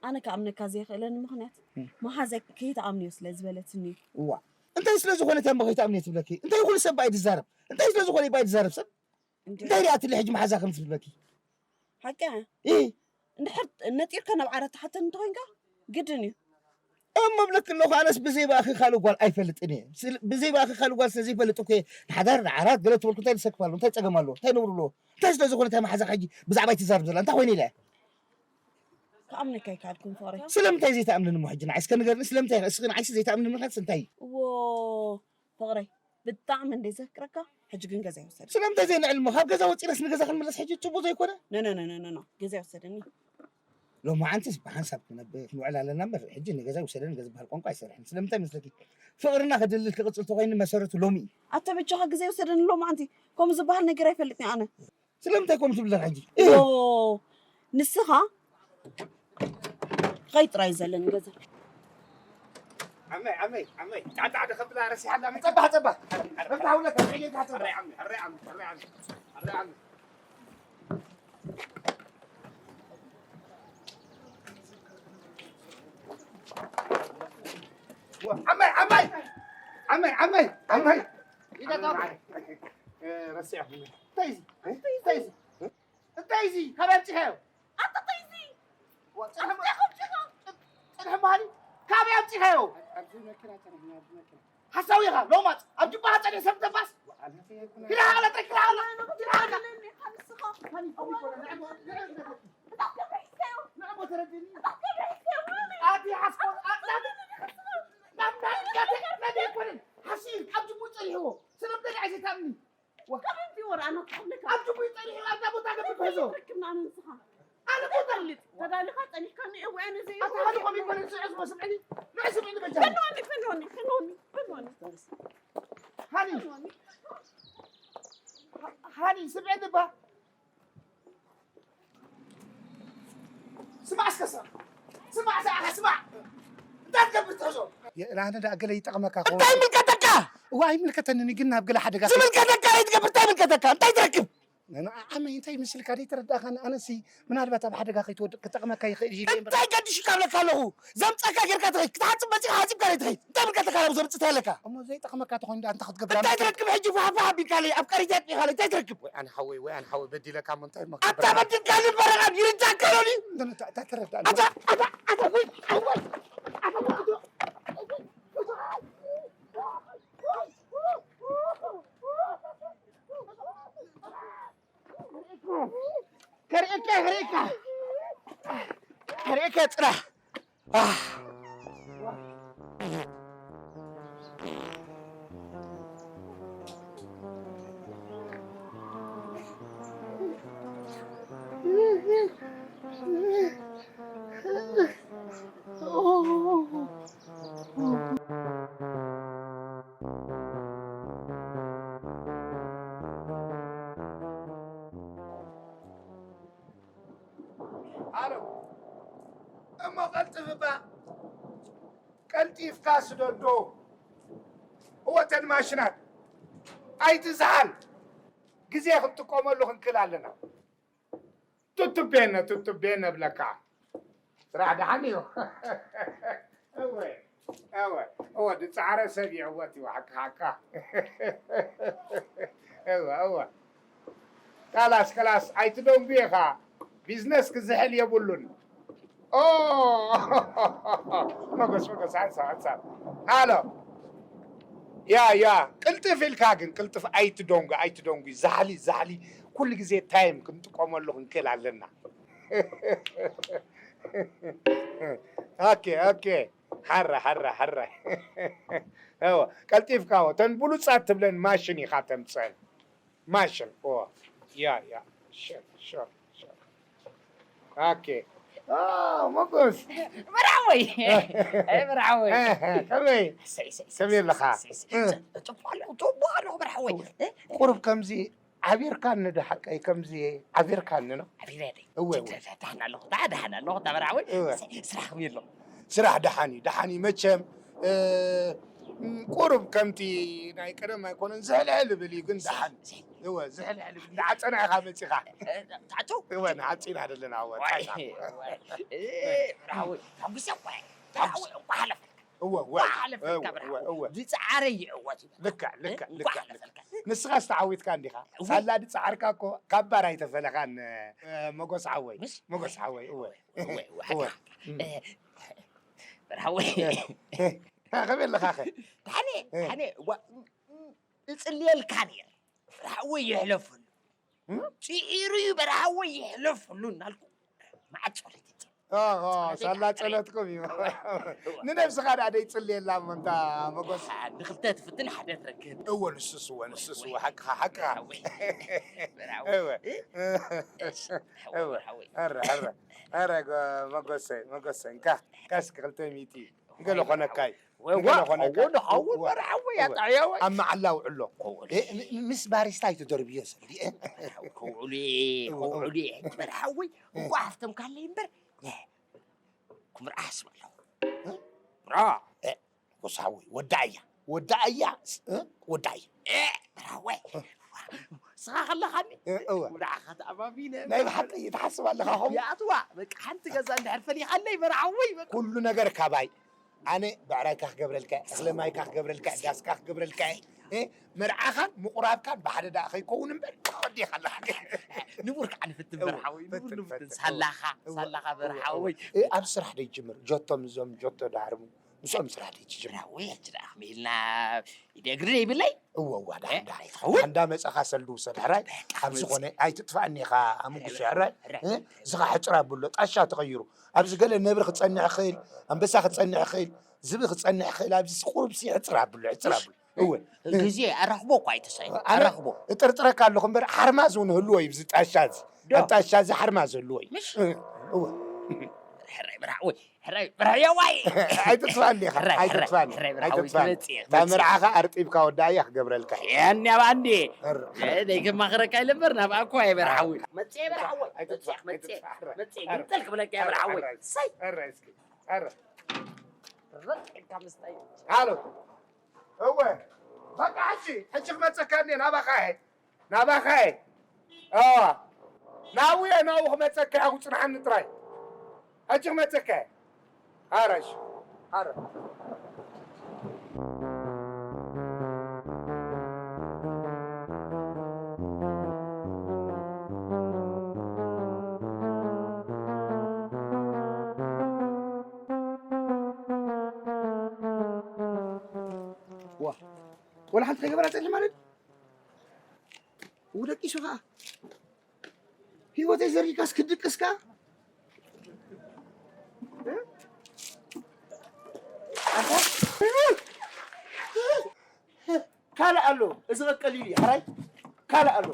ኣነ ክኣምነካ ዘይኽእለኒ ምኽንያት እም። መሓዛይ ከይትኣምንዮ ስለ ዝበለትኒ እዩ። እዋ፣ እንታይ ስለ ዝኾነት እያ እሞ ከይትኣምንዮ ትብለኪ? እንታይ ይኹን ሰብ ብኣይ ዝዛረብ? እንታይ ስለ ዝኾነ እዩ ብኣይ ዝዛረብ ሰብ? እንዴ? እንታይ ሪኣትሊ ሕጂ መሓዛ ከም ትብለኪ? ሓቂ? እ። እንድሕር ነጢርካ ናብ ዓራት ትሓተኒ እንተኾይንካ ግድን እዩ። እሞ እብለኪ ኣለኹ፣ ኣነስ ብዘይ ብኣኺ ካልእ ጓል ኣይፈልጥን እየ። ስለ-፣ ብዘይ ብኣኺ ካልእ ጓል ስለ ዘይፈልጥ እኮ እየ ንሓዳር ንዓራት ገለ ትበልኩ። እንታይ ዝሰክፍ ኣሎ? እንታይ ጸገም ኣለዎ? እንታይ ነውሪ ኣለዎ? እንታይ ስለ ዝኾነ እታ መሓዛ ሕጂ ብዛዕባይ ትዛረብ ዘላ እንታይ ኮይነ ኢለ እየ? ክኣምነካ ኣይከኣልኩን ፍቕረይ። ስለምንታይ ዘይትኣምንኒ እሞ ሕጂ ንዓይ እስከ ንገርኒ፣ ስለምንታይ እስኺ ንዓይሲ ዘይትኣምንኒ ምኽንያት እንታይ እዩ? እዎ ፍቕረይ፣ ብጣዕሚ እንደ ዘፍቅረካ ሕጂ ግን ገዛ ይወሰድ። ስለምንታይ ዘይንዕል እሞ? ካብ ገዛ ወፂናስ ንገዛ ክንምለስ ሕጂ ፅቡቅ ዘይኮነ? ኖ፣ ኖ፣ ኖ፣ ኖ፣ ኖ፣ ኖ። ገዛ ይወሰደኒ። ሎማዓንትስ ብሓንሳብ ክነብ-፣ ክንውዕል ኣለና እምበር ሕጂ ንገዛ ይውሰደኒ ገ ዝበሃል ቋንቋ ኣይሰርሕን። ስለምንታይ መስለኪ? ፍቕርና ክድልል ክቕፅል ተኾይኑ መሰረቱ ሎሚ እዩ። ኣታ በጃኻ ገዛ ይወሰደኒ ሎማዓንቲ። ከምኡ ዝበሃል ነገር ኣይፈልጥን ኣነ። ስለምንታይ ከምኡ ትብሊ ሕጂ? ዮ፣ ንስኻ ኸይ ጥራይ ዘለኒ ገዛ። ዓመይ፣ ዓመይ፣ ዓመይ። ጣዕጣዕ ዶ ከብላ ረሲሓላ መ-፣ ጸባሕ፣ ጸባሕ። መፍትሕ ውለካ፣ ጥዕጌካ ጸባሕ። ሕራይ ዓመይ፣ ሕራይ ዓመይ፣ ሕራይ ዓመይ። ሕራይ ዓመይ። ዓመይ፣ ዓመይ። ዓመይ፣ ዓመይ፣ ዓመይ። ኢዳ ጣብ። እ፣ ረሲዕኹም። እንታይ እዚ? እንታይ እዚ? እንታይ እዚ? ካበይ ኣምጺኻዮ? ኣታ እንታይ እዚ? ዋ፣ ጽንሒ ማ-፣ ኣምጺኻ፣ ኣምጺኻ። ጽንሒ መሃሊ፣ ካበይ ኣምጺኻዮ? ኣብዚ መኪና ጸኒሕና፣ ኣብዚ መኪና። ሓሳዊ ኢኻ፣ ሎማጽ። ኣብ ጅባኻ ጸኒሕ ሰብ ተባስ። ዋ፣ ኣነ ዘይኮነ። ኪዳ ሃላ፣ ጥሪ ኪዳ ሃላ። ኪዳ ሃላ። ኣለኒ፣ ንስኻ። ሃኒ፣ ሃኒ፣ እዋ፣ ኮነ፣ ንዕሞ፣ ንዕሞ፣ ንዕሞ። እታ ከብሪ ሒዝካዮ። ንዕሞ ተረድእኒ። እታ ከብሪ ሒዝካዮ፣ ወይኔ። ኣቲ ሓስኮ፣ ኣ-፣ ናቲ፣ ናብ ናይ፣ ናቲ፣ ናቲ ኣይኮነን። ሓሲ፣ ኣብ ጅቡ ጸኒሕዎ። ስለምንታይ ንዓይ ዘይትኣምኒ? ዋ። ካብ እንቲ ወር ኣና ክሕብለካ። ኣብ ጅቡይ ጠሪሑ ኣብዛ ቦታ ገብር ክሕዞ። ትረክብና ኣነ ንስኻ። ኣነ ቦታ ኣይፈልጥ። ተዳሊኻ ጸኒሕካ እኒኤ ወይ ኣነ ዘይ-፣ ኣታ ሃኒ ኮም ይኮነ ንስዑ ስሞ ስምዕኒ። ንዑ ስምዕኒ በጃ። ፈንወኒ፣ ፈንወኒ፣ ፈንወኒ፣ ፈንወኒ። ሃኒ። ፈንወኒ። ሃኒ ስምዕኒ ባ። ስማዕ እስከ ስማዕ። ስማዕ ሰኣኻ ስማዕ። እንታይ ትገብር ትሕዞ? የእላነ ደኣ ገለ ይጠቕመካ ክኸውን። እንታይ ይምልከተካ? እዋ ኣይምልከተንን ግን ናብ ገለ ሓደጋ ዝምልከተካ ኣይትገብር፣ እንታይ ይምልከተካ? እንታይ ትረክብ? ኣነ ዓመይ እንታይ ይመስልካ? ዘይተረዳእካኒ ኣነሲ ምናልባት ኣብ ሓደጋ ከይትወድቕ ክጠቕመካ ይኽእል እዩ ኢለ እምበር። እንታይ ገዲሹካ እብለካ ኣለኹ? ዘምፀካ ጌርካ ትኸይድ፣ ክትሓፅብ መፂኻ ሓፂብካ ዘይትኸይድ። እንታይ ይምልከተካ ናብኡ ዘምፅእ ኣለካ? እሞ ዘይጠቕመካ ተኾይኑ ደኣ እንታይ ክትገብር እንታይ ኣለካ? ትረክብ ሕጂ? ፋሕፋሕ ኣቢልካለይ፣ ኣብ ቀሪት ኣጥቢኻለይ፣ እንታይ ትረክብ? ወይ ኣነ ሓወይ፣ ወይ ኣነ ሓወይ በዲለካ እሞ እንታይ እሞ ኣታ ክገብር ኣለካ? በዲልካ ንበረቓ ይርዳእካ ሎኒ። እንታይ፣ እንታይ፣ እንታይ ተረዳእኒ? ኣታ፣ ኣታ፣ ኣታ፣ ወይ፣ ኣወይ፣ ኣታ፣ ከርእየካ፣ ከርእየካ፣ ከርእየካ ጽናሕ። ኣህ። ኣለው። እሞ ቀልጥፍ እባ፣ ቀልጢፍካ ስደዶ። እወ፣ እተን ማሽናት ኣይትዝሓል፣ ግዜ ክንጥቀመሉ ክንክእል ኣለና። ቱቱቤነ፣ ቱቱቤነ እብለካ። ስራሕ ደሓን እዩ። እወ፣ እወ፣ እወ፣ ዝጸዓረ ሰብ ይዕወት እዩ፣ ሓቂ ሓቃ። እወ፣ እወ። ካላስ፣ ካላስ፣ ኣይትደንጉ ኢኻ። ቢዝነስ ክዝሕል የብሉን። ኦ፣ መጎስ፣ መጎስ፣ ሓንሳብ፣ ሓንሳብ። ሃሎ። ያ ያ ቅልጥፍ ኢልካ ግን ቅልጥፍ ኣይትደንጉ ኣይትደንጉ ዛሕሊ ዛሕሊ ኩሉ ግዜ ታይም ክንጥቀመሉ ክንክእል ኣለና። ኦኬ ኦኬ ሓራ ሓራ ሓራ። እወ ቀልጢፍካ እወ ተን ብሉፃት ትብለን ማሽን ኢኻ ተምፀን። ማሽን እወ ያ ያ ሸር ሸር ሸር። ኦኬ። ኦ፣ ሞጎስ። መርሓወይ። መርሓወይ። ከመይ? ከመይ ኣለኻ? ጽቡቕ ኣለኹ፣ ጽቡቕ ኣለኹ መርሓወይ። ቁሩብ ከምዚ ዓቢርካኒ ዶ ሓቀይ? ከምዚ ዓቢርካኒ ነው? ዓቢረ ደይ። እወ፣ እወ። ደሓን ኣለኹ፣ ደሓን ኣለኹ፣ መርሓወይ። እወ። ስራሕ ከመይ ኣሎ? ስራሕ ደሓን እዩ፣ ደሓን እዩ። መቸም፣ እ፣ ቁሩብ ከምቲ ናይ ቀደም ኣይኮነን፣ ዝሕልሕል ይብል እዩ፣ ግን ደሓን። እወ፣ ዝሕልሕል ይብል። እንዳዓጸና ኢኻ መጺኻ። እ፣ ታቱ? እወ፣ ንዓጺና ዘለና፣ እወ፣ ዋይ፣ ጣይታ። ዋይ። እ፣ ብራዊ፣ ታጉሰ፣ ዋይ። ብራዊ፣ እንኳ ሓለፈልካ። እወ፣ እወ። እንኳ ሓለፈልካ፣ እወ፣ ብራዊ። እወ፣ እወ። ዝጸዓረ ይዕወት እዩ። ልክዕ፣ እ፣ ልክዕ፣ እንኳ ልክዕ፣ ሓለፈልካ። ልክዕ። ንስኻስ ተዓዊትካ እንዲኻ። እወ። ሳላ ድጸዓርካ እኮ ካብ ባር ኣይተፈለኻን፣ እ፣ መጎስ ሓወይ። ምስ? መጎስ ሓወይ፣ እወ። እወ፣ እወ፣ እወ። ሓቂ። እም። እ፣ ብራዊ። እ፣ እ፣ ከመይ ኣለኻኸ? ዳሓኔ፣ እ። ዳሓኔ፣ ዋ-፣ እጽልየልካ ነይረ። ብራዊ ይሕለፈሉ። እም? ጽዒሩ እዩ በረሃ ወይ ይሕለፈሉ እናልኩ መዓት ጸሎት ይጸ-፣ ኦ፣ ኦ፣ ጸሎተይ ሳላ ከዓረ። ጸሎትኩም እዩ። እወ፣ እወ። ንነብስኻ ደኣ ደይጽልየላ እሞ እንታ መጎስ። ንኽልተ ትፍትን ሓደ ትረክብ። እወ፣ ንሱስ እወ፣ ንሱስ እወ፣ እወ። ሓቅኻ፣ ሓቅኻ። በረሃ ወይ። በረሃ ወይ። እወ። እ? እሺ፣ እወ። በረሃ ወይ። ኣረ፣ ኣረ፣ ኣረ፣ ጎ-፣ መጎሰይ፣ መጎሰይ፣ እንካ፣ እንካ እስኪ ክልተ ሚእቲ። ገለ ኮነካይ። ወይ ገለ ዋ፣ ኮነካ። ውን፣ ውን፣ ዋ፣ በርሓ ወይ፣ ዋ። ኣጣዕያ ወይ። ኣብ መዓላ ውዕሎ። ከውዕሉ። እ፣ ም-፣ ምስ ባሪስታ ኣይትደርብዮ ዘርግኤ። ከውዕሉ፣ እዋ፣ እዋ። ከውዕሉ። በርሓ ወይ፣ እዋ። እኳ ሃፍቶም ካለይ እምበር፣ እ፣ ክምርዓ ኣስብ ኣለኹ። እ? ምራ። እ፣ ጎሳዊ፣ ወዳእያ። ወዳእያ፣ እ፣ ወዳእያ። እ፣ በርሓ ወይ። እ። ስኻ ከለኻኒ? እ፣ እወ። ወድዓኻ ተኣማሚነ። ናይ ብሓቂ ትሓስብ ኣለኻ ኸም? ይኣትዋ፣ በቃ ሓንቲ ገዛ እንድሕር ፈሊኻለይ መርዓወይ፣ በቃ። ኩሉ ነገር ካባይ። ኣነ ብዕራይካ ክገብረልካ፣ እኽለ ማይካ ክገብረልካ፣ ዳስካ ክገብረልካ፣ እ፣ መርዓኻን ምቑራብካን ብሓደ ደኣ ከይከውን እምበር፣ ወዲኻ ኣለኻ። ንቡር ከዓ ንፍትን እወ፣ በርሓወይ፣ ንቡር ፈትን፣ ንፍትን። ፈትን። ሳላኻ፣ እወ፣ ሳላኻ እወ፣ በርሓወይ። እወ። እ፣ ኣብ ስራሕ ደይጅምር፣ ጆቶ ምዞም፣ ጆቶ ዳርሙ። ምስኦም ስራሕ ደይትጅምር። ወይ ሕጂ ደኣ ከመይ ኢልና ኢደ እግሪ ዘይብለይ? እወ፣ እወ፣ ዳሕን፣ እ፣ ዳሕን። ኣይትኸውን? ዳሕን እንዳመጻኻ ሰልዲ ውሰድ፣ ሕራይ? በቃ፣ ኣብዚ መጽ-፣ ኮነ፣ ኣይትጥፋእኒ ኢኻ፣ ኣሙጉስ፣ ሕራይ? ሕራይ? እ? ሕራይ? ዝኻ ሕጽር ኣብሎ፣ ጣሻ ተቐይሩ። ኣብዚ ገለ ነብሪ ክጸንሕ ይኽእል፣ ኣንበሳ ክጸንሕ ይኽእል፣ ዝቢ ክጸንሕ ይኽእል፣ ኣብዚ ቁሩብሲ ሕጽር ኣብሎ፣ ሕጽር ኣብሎ። እወ። ግዜ ኣራኽቦ እኳ ኣይተሳእየን፣ ኣነ ኣራኽቦ። እጥርጥረካ ኣለኹ እምበር፣ ሓርማዝ እውን ህልዎ እዩ፣ ኣብዚ ጣሻ እዚ። ዶ? ኣብ ጣሻ እዚ ሓርማዝ ህልዎ እዩ። ምሽ? እ፣ እወ። ሕራይ፣ ብርሃ-፣ ወይ፣ ሕራይ፣ ብርሃ-፣ የዋይ! ኣይትጥፋኒ ኢኻ፣ ሕራይ፣ ኣይትጥፋኒ፣ ሕራይ፣ ብርሃ-፣ ወይ፣ ኣይትጥፋኒ። ትመጽእ እየ፣ እታ ትመጽእ። መርዓኻ ኣርጢብካ ወዳእያ ክገብረልካ እየ። ያኒ ኣብ ኣንዴ። ሕር-፣ እ፣ ደይ ከማኽረካ ኢለ እምበር፣ ናብ ኣኳ እየ፣ ብርሃ-፣ ወይ። መጽእ፣ ብርሃ-፣ ወይ። ኣይትጥፋ፣ መጽእ፣ መጽእ፣ ኣይትጥፋ፣ ሕራይ። መጽእ፣ ሕራይ። ግንጸል ክብለካ እየ፣ ብርሃ-፣ ወይ። ሕራይ እስኪ፣ ሰይ! ሕራይ እስኪ፣ ሕራይ። ረጥ ኢልካ ምስታይ። ሃሎ። እወ። በቃ ሕጂ፣ ሕጂ ክመጸካ እየ፣ ናባኻ እየ። ናባኻ እየ። ኣዋ። ናብኡ እየ፣ ናብኡ ክመጸካ እየ፣ ኣጉጽንሓኒ ጥራይ። ሕጂ ክመጸካ እየ። ኣረ፣ እሺ። ኣረ። ዋ፣ ወላ ሓንቲ ከይገበራ ጸኒሑ ማለት? ው ደቂሱ ኸዓ። ህይወተይ ዘሪግካስ ክድቅስ ከኣ? እ? ኣታ? ካልእ ኣሎ። እዚ ቀቀሊል እዩ። ሕራይ? ካልእ ኣሎ።